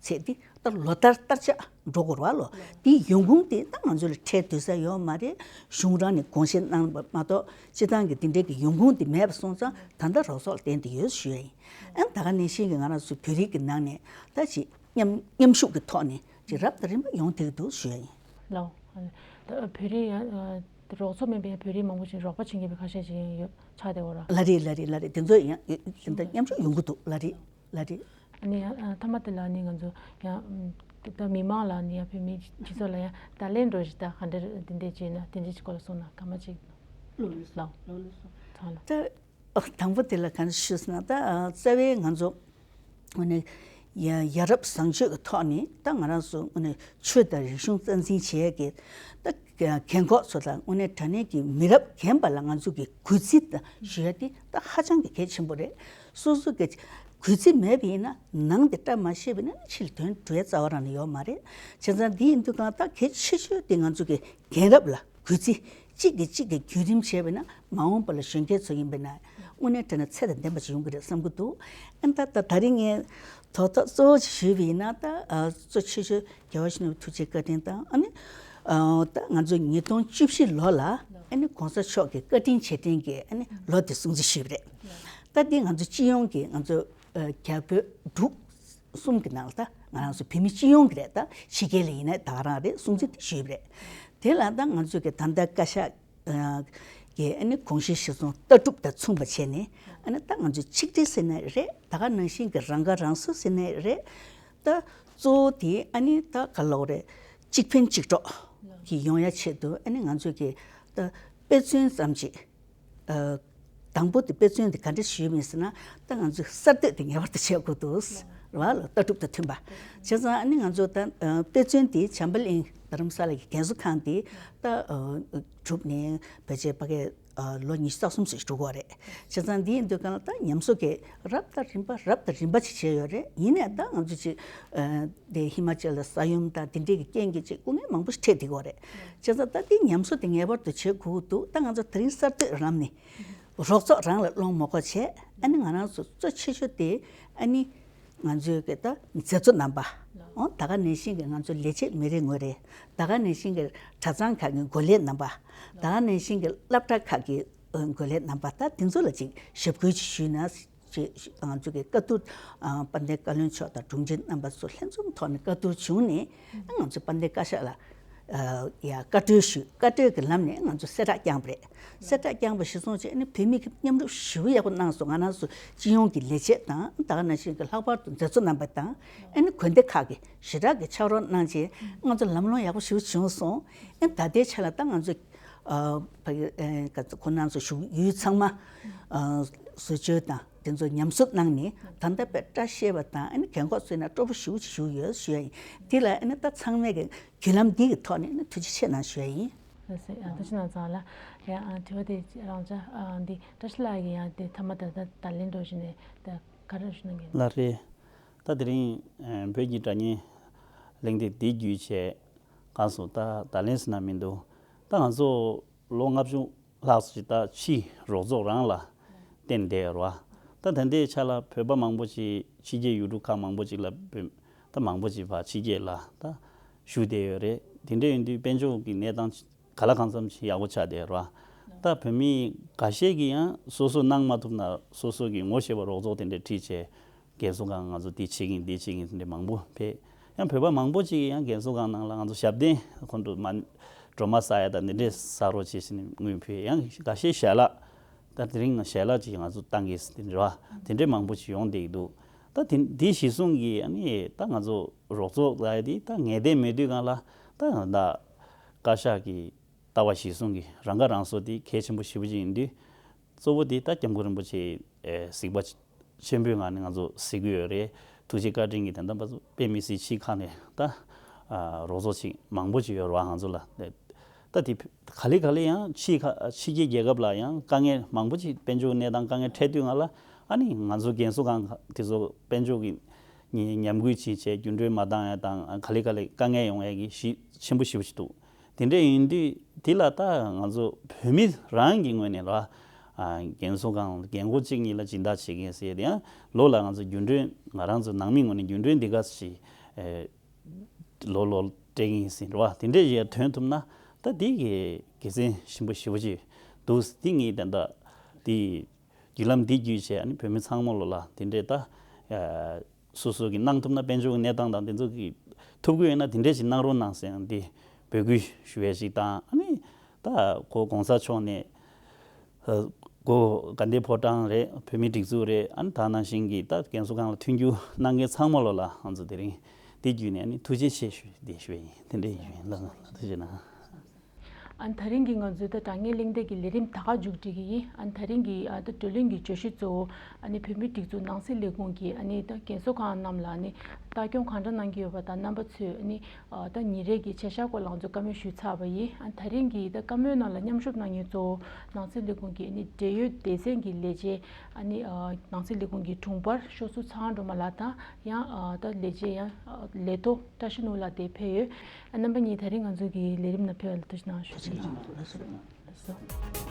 ཚད་འདི་ད་ལོ་ལྟར་ལྟར་ཆགས་འགྲོ་དགོས་རེད་བ་ལོ། འདིའི་ཡོང་ཁུངས་དེ་ད་ང་ཚོ་ལ་ཁྲལ་བསྡུ་ས་ཡོད་མ་རེད། གཞུང་རང་ནས་དགོངས་བཞེས་གནང་བ་མ་གཏོགས་སྤྱི་བཏང་གི་འདི་འདྲའི་གི་ཡོང་ཁུངས་དེ་མེད་པ་སོང་ཙང་ད་ལྟ་རོགས་ཚོགས་ལ་བརྟེན་ཏེ་ཡོད་ཞུ་ཡ་ཡིན། ཨེ་ད་ག་ནང་བཞིན་གྱི་ང་རང་ཚོ་བོད་རིགས་ཀྱི་ནང་ནས་ད་ཅིག་མཉམ་མཉམ་ཞུགས་ཀྱི་ཐོག་ནས་ཅིག་རབ་དང་རིམ་པ་ཡོང་བསྡད་ཀྱི་འདུག་ཞུ་ཡ་ཡིན། ལགས། ད་བོད་རིགས་ཡང་ཨ་རོགས་ཚོགས་མིན་པའི་བོད་རིགས་མང་པོ་ཞིག་རོགས་པ་བྱེད་མཁན་པའི་ཁ་ཤས་ཤིག་ཡང་ཡོད་ཆགས་བསྡད་ཡོད་རེད། ལགས་རེད་ལགས་རེད་ལགས་རེད། དེ་ཚོ་ཡང་དེ་འདྲ་མཉམ་ཞུགས་ཡོང་གི་འདུག་ལགས་རེད་ལགས་རེད། ཨ་ནི་ཡང་ཨ་མཐའ་མ་དེ་ལ་ནི་ང་ཚོ་ཡང་ཨམ་ད་མི་མང་ལ་ནི་ཡང་བོད་མི་སྤྱི་ཚོགས་ལ་ཡང་བརྡ་ལན་འདྲ་ཞིག་ད་ག་འདྲ་དེ་འདྲས་བྱས་ན་དེ་འདྲས་ཀྱི་སྐོར་ལ་གསུངས་ན་སྐར་མ་གཅིག་ལགས་ལགས་ལགས་སོ། ཚང་ལ། ད་ཨ་དང་པོ་དེ་ལ་གང་ཞུས་ཟེར་ན་ད་ཨ་རྩ་བའི་ང་ཚོ་དངོས་གནས་ཡ་ཡ་རབས་བཟང་སྤྱོད་ཀྱི་ཐོག་ནས་ད་ང་རང་ཚོ་དངོས་གནས་ཆོས་དང་རིག་གཞུང་རྩ་འཛིན་བྱེད་ཡས་ཀྱི་ད་རྒན་གོག་ཚོ་དང་དངོས་གནས་དྲང་གནས་ཀྱི་མི་རབས་རྒན་པ་ལ་ང་ཚོ་གི་གུས་བརྩི་དང་ཞུ་ཡ་དེ་ད་ཧ་ཅང་གི་གལ་ཆེན་པོ་རེད། སོ་སོ་གི་གུས་བརྩི་མེད་པ་ཡིན་ན་ནང་དེ་བཀྲ་མ་ཤིས་པ་ཡིན་ན་ཕྱི་ལ་དོན་འགྲོ་ཡ་རྩ་བ་རང་ནས་ཡོད་མ་རེད། བྱས་ཙང་འདི་ཡིན་དུས་གང་ད་གལ་ཆེ་ཤོས་དེ་ང་ཚོ་གི་རྒན་རབས་ལ་གུས་བརྩི་གཅིག་གིས་གཅིག་གི་བརྒྱུད་རིམ་བྱས་པ་ཡིན་ན་མ་འོངས་པ་ལ་གཞོན་སྐྱེས་ཚོ་ཡིན་པ་ཡིན་ན་དངོས་གནས་དྲང་གནས་ཚད་དང་ལྡན་པ་ཞིག་ཡོང་གི་རེད་བསམ་གྱི་འདུག་ཨ་ད་ད་ད་རིང་ངས་དོགས་དོགས་གཙོ་བོ་ཞིག་ཞུས་པ་ཡིན་ན་ད་ཨ་གཙོ་ཆེ་ཤོས་རྒྱལ་བ་ཡིད་བཞིན་ནོར་བུ་ཐུགས་རྗེ་བཀའ་དྲིན་དང་ཨ་ནི་ཨ་ད་ང་ཚོ་ཉིས་སྟོང་བཅུ་བཞི་ལོ་ལ་ཨ་ནི་གོང་ས་མཆོག་གི་བཀའ་དྲིན་རྗེས་དྲན་གྱི་ཨ་ནི་ལོ་དེ་སྲུང་བརྩི་ཞུས་པ་རེད། ད་འདི་ང་ཚོ་སྤྱི་ཡོངས་ཀྱི་ང་ཚོ་ཨ་རྒྱ་བོད་འབྲུག་གསུམ་གྱི་ནང་ལ་ད་ང་རང་ཚོ་བོད་མི་སྤྱི་ཡོངས་ཀྱི་རེད། ད་ཕྱི་རྒྱལ་ལ་ཡིན་ན་ད་ག་རང་རེད། སྲུང་བརྩི་དེ་ཞུས་པ་རེད། དེ་ལ་ད་ང་ཚོ་གི་ད་ལྟ་བཀའ་ཤག་གི་ཨ་ནི་དགོངས་གཞི་གཞིར་བཟུང་ལྟ་གྲུབ་དང་མཚུངས་པ་བྱས་ནས་ཨ་ནི་ད་ང་ཚོས་ཆིག་སྒྲིལ་ཟེར་ནའི་རེད། ད་ག་ནང་བཞིན་གྱི་རང་ཁ་རང་གསོ་ཟེར་ནའི་རེད། ད་གཙོ་བོ་དེ་ཨ་ནི་ད་ག་ལབ་དགོས་རེད། གཅིག་ཕན་གཅིག་གྲོགས་ཀྱི་ཡོང་ཡ་ཆེད་དུ་ཨ་ནི་ང་ཚོས་ཀྱི་ད་དཔེ་མཚོན་ཙམ་ཅིག་ཨ་དང་པོ་དེ་དཔེ་མཚོན་དེ་ག་འདྲ་ཞུས་མིན་ཟེར་ན་ད་ང་ཚོས་གསར་གཏོད་དེ་ངེས་པར་དུ་བྱེད་དགོས་འདུག་རེད་བ་ལ། ལྟ་གྲུབ་དང་མཐུན་པ། བྱས་ཙང་ཨ་ནི་ང་ཚོ་ད་ཨ་དཔེ་མཚོན་དེ་བྱམས་པ་གླིང་རྡ་རམ་ས་ལ་གི་རྒན་གསོ་ཁང་དེ་ད་ཨ་གྲུབ་ནས་ཕལ་ཆེར་ཕ་གི་ ཨ་ལོ་ཉི་ཤུ་རྩ་གསུམ་ཙམ་འགྲོ་གི་ཡོད་རེད། བྱས་ཙང་འདི་ཡིན་དུས་གང་ལ་ད་ཉམས་གསོ་གི་རབ་དང་རིམ་པ་རབ་དང་རིམ་པ་ཅིག་བྱས་ཡོད་རེད། ཡིན་ནའི་ད་ང་ཚོ་ཅིག་ཨ་དེ་ཧི་མ་ཅལ་ལ་ས་ཡོམ་དང་དེ་འདྲའི་གི་རྐྱེན་གྱིས་ཅིག་སྐུ་ངལ་མང་པོ་ཞིག་འཕྲད་བསྡད་ཀྱི་ཡོད་རེད། བྱས་ཙང་ད་འདི་ཉམས་གསོ་དེ་ངེས་པར་དུ་བྱེད་དགོས་ཀྱི་འདུག་ད་ང་ཚོ་དེ་རིང་གསར་གཏོད་ལམ་ནས་རོགས་ཚོགས་རང་ལ་སློང་མ་དགོས་བྱས། ཨ་ནི་ང་རང་ཚོ་གཙོ་ཆེ་ཤོས་དེ་ཨ་ནི་ང་ཚོའི་གི་ད་མཛད་གཙོ་རྣམ་པ། འོ་ད་ག་ནང་བཞིན་གི་ང་ཚོ་ལས་བྱེད་མི་རེ་ངོ་རེ། ད་ག་ནང་བཞིན་གི་གྲྭ་ཚང་ཁག་གི་འགོ་ལས་རྣམ་པ། ད་ག་ནང་བཞིན་གི་སློབ་གྲྭ་ཁག་གི་འགོ་ལས་རྣམ་པ། ད་དེ་ཚོ་ལ་ཅིག་ཞབས་སྐུལ་ཅིག་ཞུས་ན་ཅེས་ང་ཚོ་གི་བཀའ་བསྡུར། ཨ་དཔལ་ལྡན་བཀའ་བློན་མཆོག་དང་དྲུང་ཆེ་རྣམ་པ་ཚོ་ལྷན་འཛོམས་ཐོག་ནས་བཀའ་བསྡུར་བྱུང་ནས། ཨ་ང་ཚོ་དཔལ་ལྡན་བཀའ་ཤག་ལ་ཨ་ཡ་བཀའ་འཁྲོལ་ཞུས། བཀའ་འཁྲོལ་གྱི་ལམ་ནས་ང་ཚོ་གསལ་བསྒྲགས་བསྐྱངས་པ་རེད། གསལ་བསྒྲགས་བསྐྱངས་པ་གཞིར་བཟུང་བྱས་ནས་བོད་མི་གིས་མཉམ་རུབ་ཞེ་པོ་ཡག་པོ་གནང་སོང་། ང་རང་ཚོ་སྤྱི་ཡོངས་ཀྱི་ལས་བྱེད་དང་། ད་ག་ནང་བཞིན་གྱི་ལྷག་པར་དུ་མཛད་གཙོ་རྣམ་པ་དང་། ཨ་ནི་དགོན་སྡེ་ཁག་གིས་ཞེ་དྲག་གི་ཕྱག་རོགས་གནང་བྱས་ང་ཚོ་ལམ་ལྷོང་ཡག་པོ་ཞེ་པོ་བྱུང་སོང་། ཨ་ད་ལྟའི་ཆ་ལ་ད་ང་ཚོ་ཨ་ཕ་གི་ཨ་ཁོང་རྣམ་ཚོ་བཞུགས་ཡུལ་ཚང་མ་ཨ་བཟོ་བཅོས་དང་དེ་ཚོ་ཉམས་གསོ་གནང་ནས། ད་ལྟ་བར་བཀྲ་ཤིས་པ་དང་། ཨ་ནི་རྒན་གོག་ཚོའི་ནང་སྤྲོ་པོ་ཞེ་པོ་ཅིག་བཞུགས་ཡོད་ཞུ་ཡ་ཡིན། དེ་ལ་ཨ་ནི་ད་ཚང་མས་ཀྱི་བརྒྱུད་ལམ་འདི་གི་ཐོག་ནས་ཨ་ནི་ཐུགས་རྗེ་ཆེ་གནང་ཞུ་ཡ་ཡིན། ལགས་སོ། ཡང་ཐུགས་རྗེ་གནང་ཚང་ལ། ཡང་ཨ་དྲི་བ་དེ་རང་ཅག་ཨ་འདི་བཀྲ་ཤིས་ལགས་ཀྱིས་ཡང་དེ་མཐའ་མ་ད་ལྟ་ད་ལན་འགྲོ་བཞིན་ནས་ད་ག་རེ་ཞུ་གནང་གི་ཡིན། ལགས་རེད། ད་དེ་རིང་ཨ་བོད་ཀྱི་སྒྲ་སྙན་གླེང་སྟེགས་འདི་བརྒྱུད་བྱས་གང་སོང་། ད་ད་ལན་ཟེར་ན་མི་འདུག་ད་ང་ཚོ་ལོ་ལྔ་བཅུ་ལྷག་ཙམ་ཅིག་ད་ཕྱིའི་རོགས་ཚོགས་རང་ལ་བརྟེན་བསྡད་ཡོད་རེད་བ། ད་ད་ལྟའི་ཆ་ལ་བོད་པ་མང་པོ་ཅིག་ཕྱི་རྒྱལ་ཡུལ་གྲུ་ཁག་མང་པོ་ཅིག་ལ་བོད་ད་མང་པོ་ཅིག་ཕར་ཕྱི་རྒྱལ་ལ་ད་བཞུགས་བསྡད་ཡོད་རེད། དེ་འདྲ་ཡིན་དུས་དཔལ་འབྱོར་གྱི་གནས་སྟངས་ག་ལ་གང་འཚམ་ཞིག་ཡག་པོ་ཆགས་བསྡད་རེད་བ། ད་བོད་མི་འགའ་ཤས་ཀྱིས་ཡང་སོ་སོ་གནང་མ་ཐུབ་ན་སོ་སོ་གི་ངོ་ཤེས་པ་རོགས་ཚོགས་དེ་འདྲ་ཁྲིད་བྱས། རྒན་གསོ་ཁང་ང་ཚོ་འདི་བྱེད་ཀྱི་ཡིན། འདི་བྱེད་ཀྱི་ཡིན་ཟེར་འདྲ་མང་པོ་ཕེབས། ཡང་བོད་པ་མང་པོ་ཅིག་ཡང་རྒན་གསོ་ཁང་ནང་ལ་ང་ཚོ་ཞབས་བརྟན་ཁོང་ཚོ་མ་སྒྲོལ་མ་ཟ་ཡ་དང་འདི་འདྲས་ཟ་རོགས་བྱེད་ཟེར་ནས་དངུལ་ཕུལ། ཡང་འགའ་ཤས་ཞལ་ལག་ད་དེ་རིང་ཞལ་ལག་ཅིག་ང་ཚོ་བཏང་གི་ཟེར་འདྲ་བ་དེ་འདྲས་མང་པོ་ཅིག་ཡོང་བསྡད་ཀྱི་འདུག་ད་དེ་འདི་གཞི་བཟུང་གི་ཨ་ནི་ད་ང་ཚོ་རོགས་ཚོགས་ཟ་ཡ་དེ་ད་ངེས་གཏན་མེད་དུས་སྒང་ལ་ད་ད་བཀའ་ཤག་གི་ལྟ་བ་གཞིར་བཟུང་གི་རང་ཁ་རང་གསོ་དེ་གལ་ཆེན་པོ་ཞེ་པོ་ཅིག་ཡིན་དུས། གཙོ་བོ་དེ་ད་སྐྱབས་མགོན་རིན་པོ་ཆེའི་ཨེ་གཟིགས་པ་ཆེན་པོའི་ངང་ནས་ང་ཚོ་གཟིགས་ཀྱི་ཡོད་རེད། ཐུགས་རྗེ་བཀའ་དྲིན་གྱིས་ད་ལྟ་བར་དུ་དཔེ་མི་སྲིད་ཕྱི་ཁ་ནས་ད་ཨ་རོགས་ཚོགས་ཅིག་མང་པོ་ཅིག་ཡོད་རེད་བ་ང་ཚོ་ལ། ད་དེ་ག་ལེ་ག་ལེ་ཡང་ཕྱི་ཁ་ཕྱི་རྒྱལ་རྒྱལ་ཁབ་ལ་ཡང་དཀའ་ངལ་མང་པོ་ཅིག་དཔལ་འབྱོར་གནས་སྟངས་དཀའ་ངལ་འཕྲད་དུས་སྒང་ལ་ཨ་ནི་ང་ཚོ་རྒན་གསོ་ཁང་དེ་ཚོ་དཔལ་འབྱོར་གྱི་ཉམས་རྒུད་ཅིག་བྱས། རྒྱུན་གྲོན་མ་འདང་ཡ་དང་ག་ལེ་ག་ལེ་དཀའ་ངལ་ཡོང་ཡ་གི་གཞི་ཆེན་པོ་ཞེ་པོ་ཞིག་འདུག་དེ་འདྲ་ཡིན་དུས་དེ་ལ་ད་ང་ཚོ་བོད་མི་རང་གི་ངོས་ནས་ལ་ཨ་རྒན་གསོ་ཁང་རྒན་འཁོགས་གཅིག་གཉིས་ལ་སྦྱིན་བདག་བྱེད་མཁན་ཟེར་ཡ་དེ་ཡང་ལོ་ལ་ང་ཚོ་རྒྱུན་གྲོན་ང་རང་ཚོ་ནང་མི་ངོས་ནས་རྒྱུན་གྲོན་འདི་ག་ཞིག་ཨེ་ལོ་ལོ་སྤྲད་མཁན་ཟེར་བ་དེ་འདྲ་ཞིག་ཐོན་ཐུབ་ན་ད་དེ་གི་དགེ་མཚན་ཆེན་པོ་ཞེ་པོ་ཅིག་འདུག་དེ་ངས་ད་ལྟ་དེ་བརྒྱུད་ལམ་འདི་བརྒྱུད་བྱས་ཨ་ནི་བོད་མི་ཚང་མ་ལོ་ལ་དེ་འདྲས་ད་ཨ་སོ་སོ་གིས་གནང་ཐུབ་ན་དཔལ་འབྱོར་གྱི་གནས་སྟངས་དང་དེ་ཚོ་གི་ཐུབ་ཀྱི་ཡོད་ན་དེ་འདྲས་ཞིག་གནང་རོགས་གནང་ཟེར་ཡང་འདི་འབོད་སྐུལ་ཞུ་ཡས་ཤིག་དང་། ཨ་ནི་ད་གོ་གོང་ས་མཆོག་ནས་ཨ་གོ་དགའ་ལྡན་ཕོ་བྲང་རེད། བོད་མིའི་སྒྲིག་འཛུགས་རེད། ཨ་ནི་ད་ནང་བཞིན་གྱི་ད་རྒན་གསོ་ཁང་ལ་མཐུན་འགྱུར་གནང་མཁན་ཚང་མ་ལོ་ལ་ང་ཚོ་དེ་རིང་འདི་བརྒྱུད་ནས་ཨ་ནི་ཐུགས་རྗེ་ཆེ་ཞུ་འདི་ཞུ་ཡས་ཡིན། དེ་འདྲས་ཡིན། ལགས་ཐུགས་རྗེ་གནང་། ཨ་ནི་ད་རིང་གི་ང་ཚོའི་ད་སྒྲ་སྙན་གླེང་སྟེགས་ཀྱི་ལས་རིམ་ད་ག་མཇུག་སྒྲིལ་གྱི་ཡིན། ཨ་ནི་ད་རིང་གི་ཨ་ད་བགྲོ་གླེང་གི་བརྗོད་གཞི་གཙོ་བོ་ཨ་ནི་བོད་མིའི་སྒྲིག་འཛུགས་ནང་སྲིད་ལས་ཁུངས་ཀྱིས་ཨ་ནི་ད་རྒན་གསོ་ཁང་རྣམས་ལ་ཨ་ནི་ལྟ་སྐྱོང་གང་འདྲ་གནང་གི་ཡོད་པ་དང་། རྣམ་པ་ཚོས་ཨ་ནི་ཨ་ད་ཉིན་རེ་གི་བྱ་གཞག་སྐོར་ལ་ང་ཚོས་བཀའ་མོལ་ཞུས་ཚར་བ་ཡིན། ཨ་ནི་ད་རིང་གི་ད་བཀའ་མོལ་ནང་ལ་མཉམ་ཞུགས་གནང་མཁན་གཙོ་བོ་ནང་སྲིད་ལས་ཁུངས་ཀྱི་ཨ་ནི་འབྲེལ་ཡོད་སྡེ་ཚན་གྱི་ལས་བྱེད་ཨ་ནི་ཨ་ནང་སྲིད་ལས་ཁུངས་ཀྱི་དྲུང་འཕར་ཤོག་ཟུར་ཚངས་སྒྲོལ་མ་ལགས་དང་། ཡང་ཨ་ད་ལས་བྱེད་ཡང་ཨ་ལས་ཐོག་བཀྲ་ཤིས་ནོར་བུ་ལགས་དེ་ཕེབས་ཡོད། ཨ་རྣམ་པ་གཉིས་ད་རིང་ང་ཚོ་གི་ལས་རིམ་ནང་ཕེབས་པ་ལ་ཐུགས་རྗེ་གནང་ཞུ་ཆེད་ལགས་སོ།